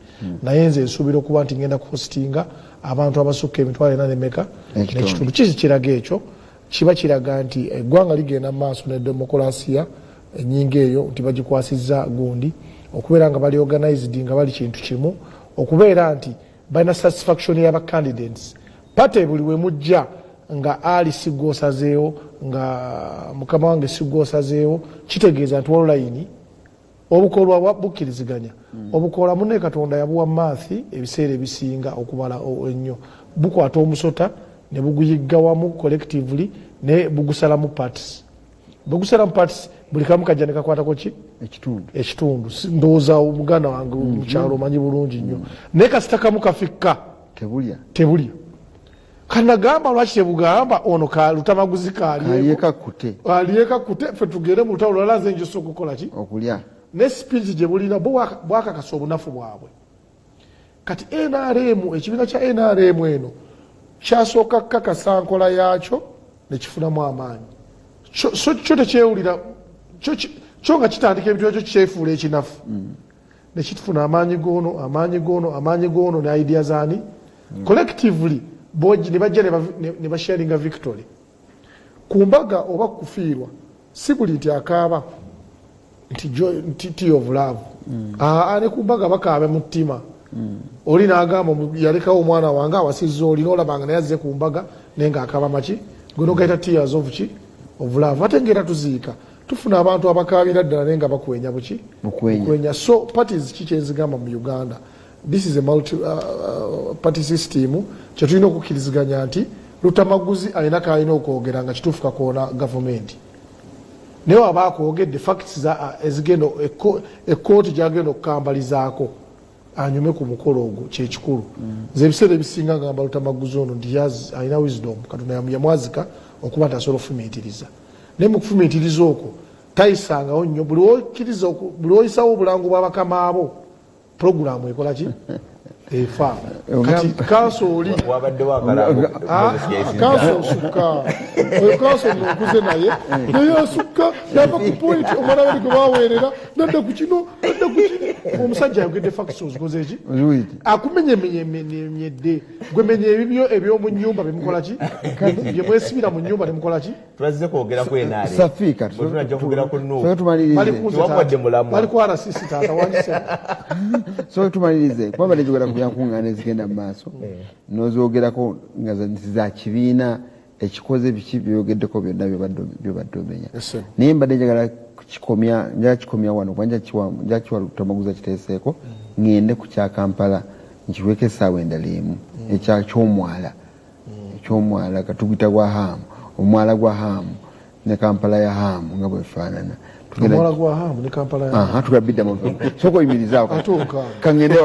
naye nze nsuubira okuba nti ngenda kuhostinga abantu abasukka 4,000 nemeka? N'ekitundu. N'ekitundu. Kiki kiraga ekyo? Kiba kiraga nti eggwanga ligenda mu maaso ne demokulasiya enyinga eyo, nti bagikwasizza gundi okubeera nga bali organized, nga bali kintu kimu, okubeera nti balina satisfaction y'aba candidates. Party buli we mujja nga ali sigwosazeewo, nga mukama wange sigwosazeewo, kitegeeza nti waliwo layini. Obukolwa bukkiriziganya obukola munne Katonda yabuwa maathi ebiseera ebisinga okubala ennyo. Bukwata omusota ne buguyigga wamu collectively, ne bugusalamu parts. Bwegusalamu parts, buli kamu kajja ne kakwatako ki? Ekitundu. Ekitundu. Ndowooza muganda wange mukyalo omanyi bulungi nnyo, naye kasita kamu kafikka, tebulya. Tebulya. Kanagamba lwaki tebugamba ono ka Lutamaguzi kalyeko? Kalyeka kute. Alyeka kute, ffe tugende mu lutalo lwala, nze njosa okukola ki? Okulya. Ne speech gye bulina bo bwakakasa obunafu bwabwe. Kati NRM, ekibiina kya NRM eno kyasooka kukakasa nkola yaakyo nekifunamu amaanyi. So kyo tekyewulira kyo nga kitandika ebintu ekyo kyefuula ekinafu, nekifuna amaanyi goono, amaanyi goono, amaanyi goono ne idea zaani collectively ne bajja ne basharinga victory ku mbaga oba kufiirwa. Si buli nti akaaba nti nti tear of love. Aa, ne ku mbaga bakaaba mu ttima. Oli n'agamba yalekawo omwana wange awasizza oli, n'olabanga naye azze ku mbaga naye ng'akaaba maki gwe nogaita tears of ki? Of love. Ate ngaera tuziika, tufuna abantu abakaabira ddala naye nga bakwenya buki? Bukwenya. Bukwenya. So parties ki kyenzigamba mu Uganda, this is a multi party system. Kyetulina okukkiriziganya nti Lutamaguzi alina kalina okwogera nga kituufu kakoona gavumenti, naye waba akwogedde facts ezigenda ekkooti gyagenda okukambalizaako anyume ku mukolo ogwo kyekikulu. Nze ebiseera ebisinga ngamba Lutamaguzi ono nti alina wisdom. Katonda yamwazika okuba nti asobola okufumiitiriza, naye mu kufumiitiriza okwo tayisangawo nnyo. Buli wokkiriza buli oyisawo obulango bw'abakamaabo, puroguramu ekola ki? Efa. Kati kanso oli wabaddewo akalango Moses yayisizza. Kanso osukka oyo, kanso nonkuze naye naye asukka nava ku point omwana wali gwe baweerera, nadda ku kino, nadda ku kiri. Omusajja ayogedde facts, ozikoze eki? Oziwulidde? Akumenyemenyemenyedde. Gwe menya ebibyo ebyomu nyumba byemukola ki, byemwesibira mu nyumba nemukola ki? Twazze kwogera ku NRM. Safiika. Bwe tunajja kwogera ku NUP. Soke tumalirize. Bali kunze. Tewakuwadde Taata. mulamwa. Bali ku RCC, taata wangise. Soke tumalirize, kuba badde njogera ku byankuŋŋaana ezigenda mu maaso, n'ozoogerako nga nti za kibiina ekikoze biki byogeddeko byonna byobadde omenya. Yes, sir. Naye mbadde njagala kikomya, njagala kikomya wano, kuba nja kiwa Lutamaguzi kiteeseeko, ŋŋende ku kya Kampala nkiweko essaawa endala emu, ekya ky'omwala, ekyomwala katugita gwa Haamu, omwala gwa Haamu ne Kampala ya Haamu nga bwefaanana. Omwala gwa Haamu ne Kampala ya Aha, tugabiddamu. Sooka oyimirizaawo. Ate okaaba. Kaŋŋende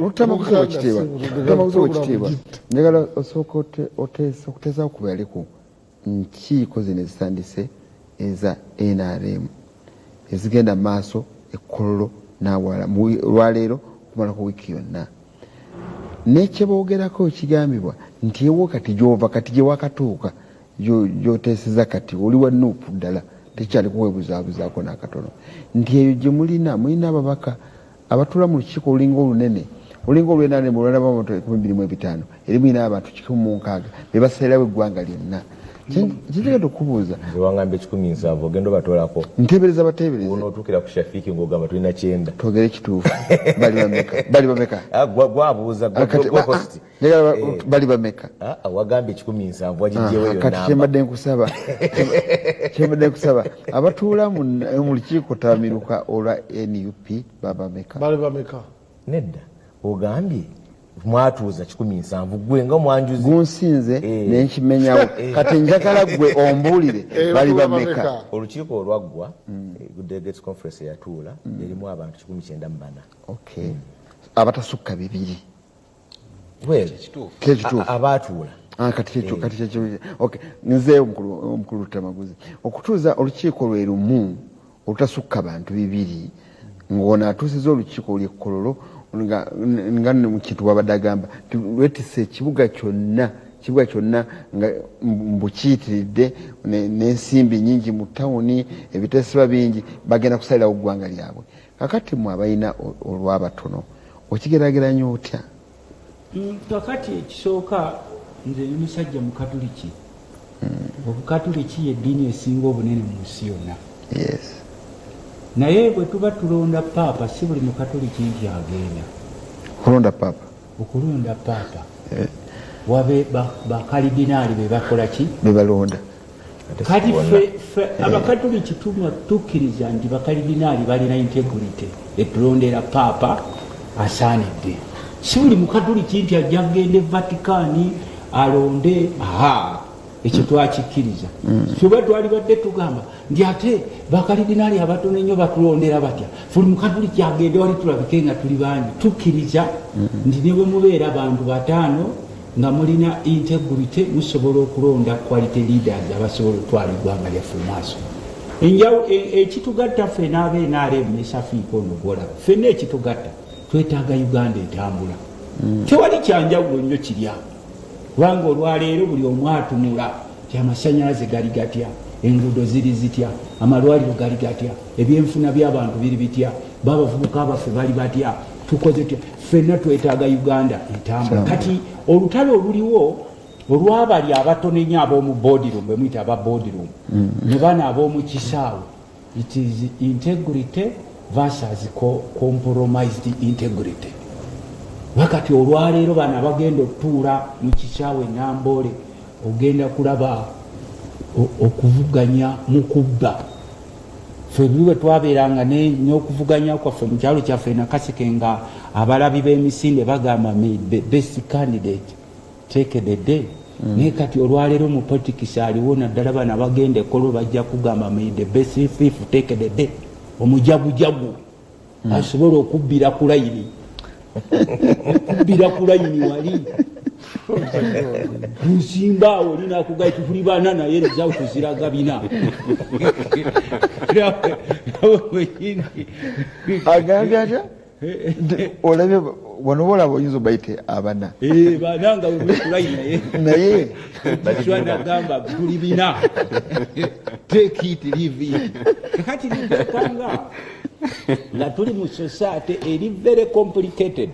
Lutamaguzi wekitiibwa, Lutamaguzi wekitiibwa, njagala osooka oteese okuteesaako ku bali ku nkiiko zino ezitandise eza NRM ezigenda mu maaso e Kololo n'awalala olwaleero okumalako wiiki yonna, nekyeboogerako ekigambibwa nti ewo kati gyova kati gye wakatuuka gyoteeseza kati oli wa NUP ddala, tekyali kuwebuzaabuzaako n'akatono nti eyo gye mulina mulina ababaka abatuula mu lukiiko olulinga olunene, olulinga olw'NRM, olwalaba abantu 25,000, eri mulina abantu 160 be basalirawo eggwanga lyonna. Kigenda okubuuza. Nze wangambye 170, ogenda obatolako. Ntebereza batebereze. Onootuukira ku Shafiiki ng'ogamba tulina 90. Twogere kituufu, bali bameka? Bali bameka? Ah, gwabuuza Ah, host. Njagala Eh. bali bameka? Ah, ah, wagambye 170, wagijjewo eyo Kati namba. Kyembadde nkusaba abatuula mu lukiiko tamiruka olwa NUP babameka? Bali bameka? Nedda, ogambye mwatuuza 170, gwe nga mwanjuzi. Gunsinze. Eh. Nenkimenyawo. Kati njagala gwe ombuulire, Eh, bali batuula bameka? bameka? Olukiiko olwaggwa, delegates conference eyatuula erimu abantu 194. Okay, abatasukka 200. Well, Kyekituufu. abaatuula. Ah, kati kyekyo, okay, nze omukulu Lutamaguzi, okutuuza olukiiko lwe lumu olutasukka bantu 200, ng'ono atuusiza olukiiko lw'e Kololo nga mu kintu bwabadde agamba nti lwetisse ekibuga kyonna, kibuga kyonna nga mbukiyitiridde n'ensimbi nyingi mu tawuni, ebiteesebwa bingi, bagenda kusalirawo ggwanga lyabwe. Kakati mwe abalina olwabatono, okigerageranya otya? Kakati ekisooka, nze ndi musajja mukatuliki. Obukatuliki yeddiini esinga obunene mu nsi yonna. Naye bwe tuba tulonda paapa, si buli mukatuliki nti agenda Kulonda paapa. okulonda paapa. Wabe bakalidinaali be bakola ki? Bebalonda. Ate si Kati bonna. ffe abakatuliki tumwa tukkiriza nti bakalidinaali balina integrity etulondera paapa asaanidde. Si buli mukatuliki nti ajja kugenda e Vaticani alonde. Aha, ekyo twakikkiriza. Tuba twalibadde tugamba nti ate bakalidinaali abatono ennyo batulondera batya? Buli mukatuliki agende wali tulabike nga tuli bangi. Tukkiriza nti ne bwe mubeera bantu bataano nga mulina integrity, musobola okulonda quality leaders abasobola okutwala eggwanga lyaffe mu maaso. Ekitugatta ffena aba NRM ne Safiika ono gwolaba, ffenna ekitugatta twetaaga Uganda etambula. Tewali kyanjawulo nnyo kiri awo, kubanga olwaleero buli omu atunula ti amasanyalaze gali gatya, enguudo ziri zitya, amalwaliro gali gatya, ebyenfuna by'abantu biri bitya, babavubuka baffe bali batya, tukoze tutya. Ffenna twetaaga Uganda etambula. Kati olutalo oluliwo olwabali abatono ennyo ab'omu boardroom, bwe muyita aba boardroom, ne bano ab'omu kisaawe, it is integrity versus compromised integrity. Wakati olwaleero bano abagenda okutuula mu kisaawe Namboole, ogenda kulaba okuvuganya mu kubba. Ffe buli bwe twabeeranga n'okuvuganya kwaffe mu kyalo kyaffe Nakaseke, nga abalabi b'emisinde bagamba, "May the best candidate take the day." Naye kati olwaleero mu politics aliwo, naddala bano abagenda ekolo, bajja kugamba, "May the best thief take the day." Omujagujagu asobola okubbira ku layini, okubbira ku layini wali nsimba awo olinakugaa tuli bana, naye result ziraga 4. Agambye atya? Nti olabye wano bolaba oyinza obayite abana. Eh, bana nga bwe ku layini, naye Naye Joshua nagamba tuli 4, take it, leave it. Kakati nibekanga nga tuli mu society eri very complicated.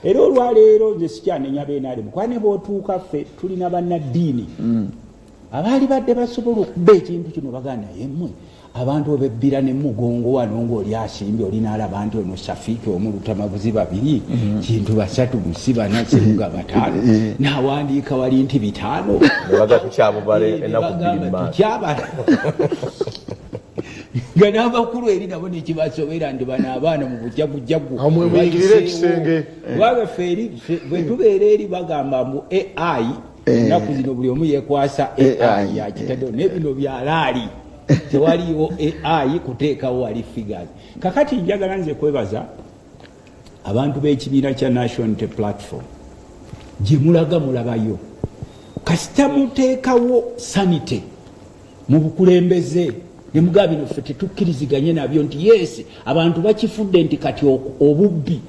Era olwaleero nze sikyanenya ba NRM, kuba ne bwotuuka ffe tulina bannaddiini abaali badde basobola okuba ekintu kino bagaa, naye mmwe abantu obebbira ne mugongo wano ngaoli asimbye, oli naalaba nti ono Safiiki omu, Lutamaguzi babiri, Kintu basatu, Musi bana, Seruga bataano, nawandiika wali nti 5. Ne baga tukyabubala Eh, ne ennaku 2 bagamba mu maaso. Tukyabala, nga n'abakulu eri nabo nekibasobera nti bano abaana mu bujagujagu Awo mwe muyingirire ekisenge. Kubanga ffe eri bwe tubeera eri bagamba mbu AI. Ennaku zino buli omu yekwasa AI. AI. Yakitaddewo, naye bino byalaali, tewaliwo AI kuteekawo wali figures. Kakati njagala nze kwebaza abantu b'ekibiina kya National Unity Platform gye mulaga mulabayo. Kasita muteekawo sanity mu bukulembeze ne mugaba bino ffe tetukkiriziganye nabyo, nti yes, abantu bakifudde nti kati obubbi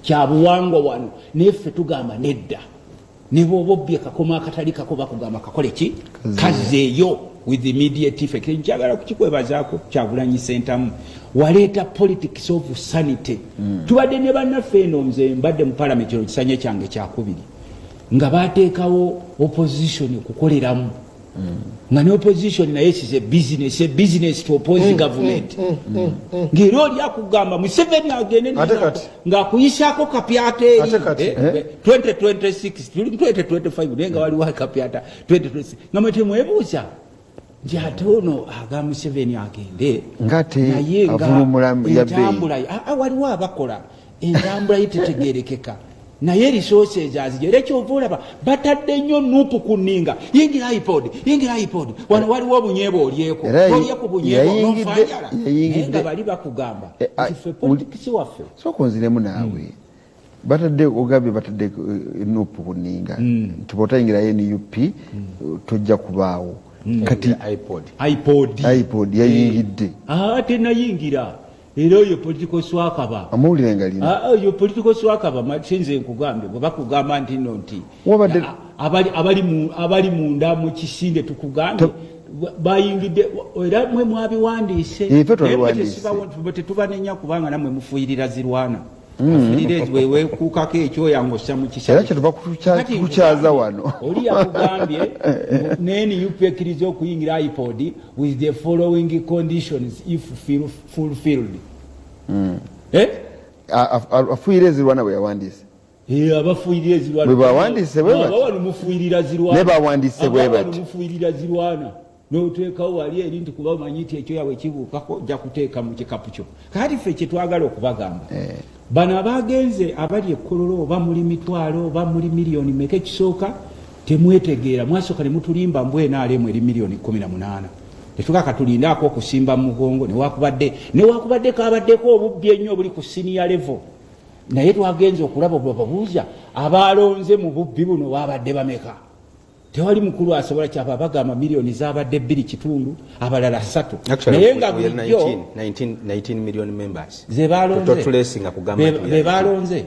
kya buwangwa wano, naye ffe tugamba nedda. Ne bw'oba obbye kakoma akatali kako, bakugamba kakole ki? Kazzeeyo with immediate effect. Njagala kukikwebazaako, Kyagulanyi Sentamu, waleeta politics of sanity. Tubadde ne bannaffe eno, nze mbadde mu palamenti, kino kisanye kyange kyakubiri, nga bateekawo opposition okukoleramu. Nga ne opposition naye is a business, a business to oppose government. Ng'era oli akugamba Museveni agende. Ate kati? Ng'akuyisaako kapyata eri. Ate kati? 2026, tuli mu 2025, naye nga waliwo akapyata 2026, nga mwe temwebuuza nti ate ono aga Museveni agende. Ng'ate Naye nga avulumula ya bbeeyi. entambula ye, waliwo abakola entambula ye tetegerekeka, naye resources azija. Era kyova olaba batadde nnyo NUP ku nninga, yingira iPod, yingira iPod, wano waliwo obunyeebwa, olyeko. Era olye ku bunyeebwa nofanjala, naye nga bali bakugamba nti ffe politics waffe. Sooka onziremu naawe. Batadde, ogambye batadde NUP ku nninga nti bw'otayingira NUP tojja kubaawo. Kati iPod. iPod. iPod yayingidde? Ah, tenayingira. Era oyo political swakaba. Amawulire nga lina. Ah, oyo political swakaba. Sinze nkugambye, bwe bakugamba nti no nti abali munda mu kisinde, tukugambye bayingidde, era mwe mwabiwandiise. Ffe Naye mwe twabiwandiise. Tetubanenya kubanga nammwe mufuuyirira zirwana. Afuuyirira wekuukako ekyoya ng'ossa mu kisale. Era kyetuva Kati tukukyaza nkugambye, wano. Oli yakugambye ne NUP ekkiriza okuyingira iPod with the following conditions if fulfilled. Eh? Afuuyira ezirwana bwe yawandiise. Eh, abafuuyirira ezirwana. Bwe bawandiise bwe bati. Aba wano mufuuyirira zirwana. Ne bawandiise bwe Aba wano bati. Mufuuyirira zirwana noteekawo wali eri nti kuba omanyi nti ekyoya bwe kibuukako ojja kuteeka mu kikapu kyo. Kakati ffe kyetwagala okubagamba, bano abagenze abali ekkololo, oba muli mitwalo oba muli miliyoni meka, ekisooka temwetegeera. Mwasooka ne mutulimba mbu NRM eri miliyoni 18. Tetuka katulindaako okusimba mu mugongo, newakubadde kabaddeko obubbi ennyo obuli ku senior level, naye twagenze okulaba bwebabuuza abalonze mu bubbi buno babadde bameka, tewali mukulu asobola. Kyaba bagamba miliyoni zabadde 2.5, abalala 3. Actually, Naye nga we are bulijjo 19 million members. Ze balonze. Totulesinga kugamba nti we Be are balonze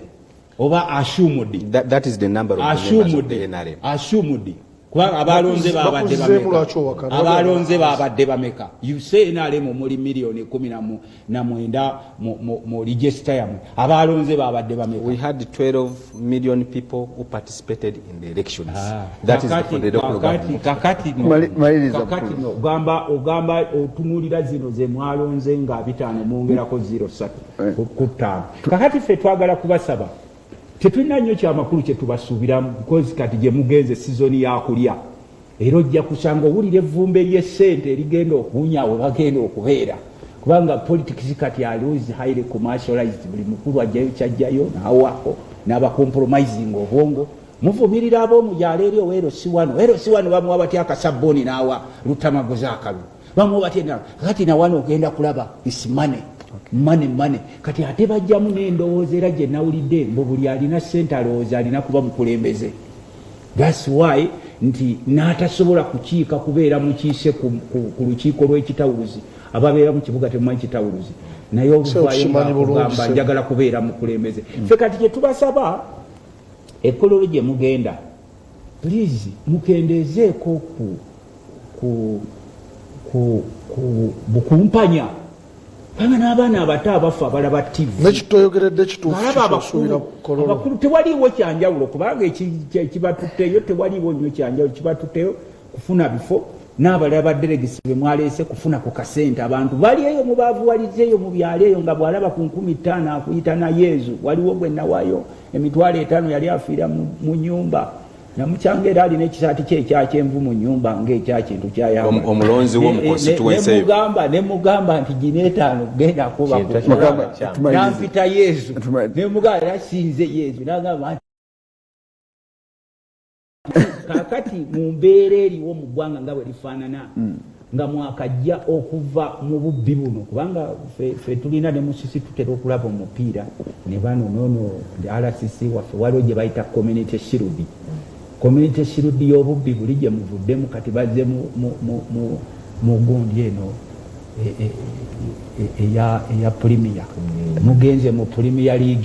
oba assumed? That is the number of the members of the Assumed. NRM. Assumed, kubanga abalonze babadde Bakuzeemu bameka? lwaki owakana? Abalonze babadde bameka? You say NRM omuli miliyoni 19 mu register yammwe, abalonze babadde bameka? We had 12 million people who participated in the elections. Ah, That is for the local government. Kakati no, Maliriza, kakati mukulu. no ogamba otunuulira zino ze mwalonze nga 5 mwongerako 03 ku 5. Kakati ffe twagala kubasaba, tetulina nnyo kyamakulu kyetubasuubiramu, because kati gye mugenze season yakulya, era ojja kusanga owulira evvumbe ly'essente erigenda okuwunya we bagenda okubeera, kubanga politics kati aluzi highly commercialized. Buli mukulu ajjayo kyajjayo n'awaako n'abacompromising obwongo. Muvumirira ab'omugyalo eri owa LC1, LC1 bamuwa batya akasabbuuni n'awa Lutamaguzi akalulu, bamuwa batya? Kati nawano ogenda kulaba is money, money, money. Kati ate bajjamu n'endowooza era gye nawulidde mbu buli alina ssente alowooza alina kuba mukulembeze. That's why nti n'atasobola kukiika kubeera mukiise ku lukiiko lw'ekitawuluzi. Ababeera mu kibuga temumanyi kitawuluzi, naye oluvaayo Tukimanyi bulungi, ng'akugamba sir. njagala kubeera mukulembeze. Ffe kati kye tubasaba, ekkololo gye mugenda, please mukendeezeeko ku bukumpanya, kubanga n'abaana abato abafa abalaba TV. Nekitoyogeredde kituufu. Alaba Kikyosuubira abakulu Kololo. Abakulu tewaliiwo kyanjawulo, kubanga ekibatutteyo tewaliiwo nnyo kyanjawulo. Kibatutteyo kufuna bifo, n'abalala ba delegates be mwaleese kufuna ku kasente. Abantu bali eyo mubaavuwalizeeyo mu byalo eyo, nga bw'alaba ku 5000 akuyita na Yezu. Waliwo gwe nawaayo 50,000, yali afiira mu nyumba namukyanga, era alina ekisaati kye ekyakyenvu mu nyumba ngaekyakintu kyayambala. Omulonzi wo mu constituency eyo. Nemugamba nti gina etaano, genda kuba Kintu Mugamba, tumalirize. nampita Yezu. Nemugamba era sinze Yezu, nagamba nti kakati mu mbeera eriwo mu ggwanga nga bwe lifaanana, nga mwakajja okuva mu bubbi buno, kubanga fe tulina ne musisi tutera okulaba omupiira ne bano nono RCC waffe, waliwo gye bayita Community Shield. Community Shield y'obubbi buli gye muvuddemu, kati bazze mu gundi eno eya Premier, mugenze mu Premier League.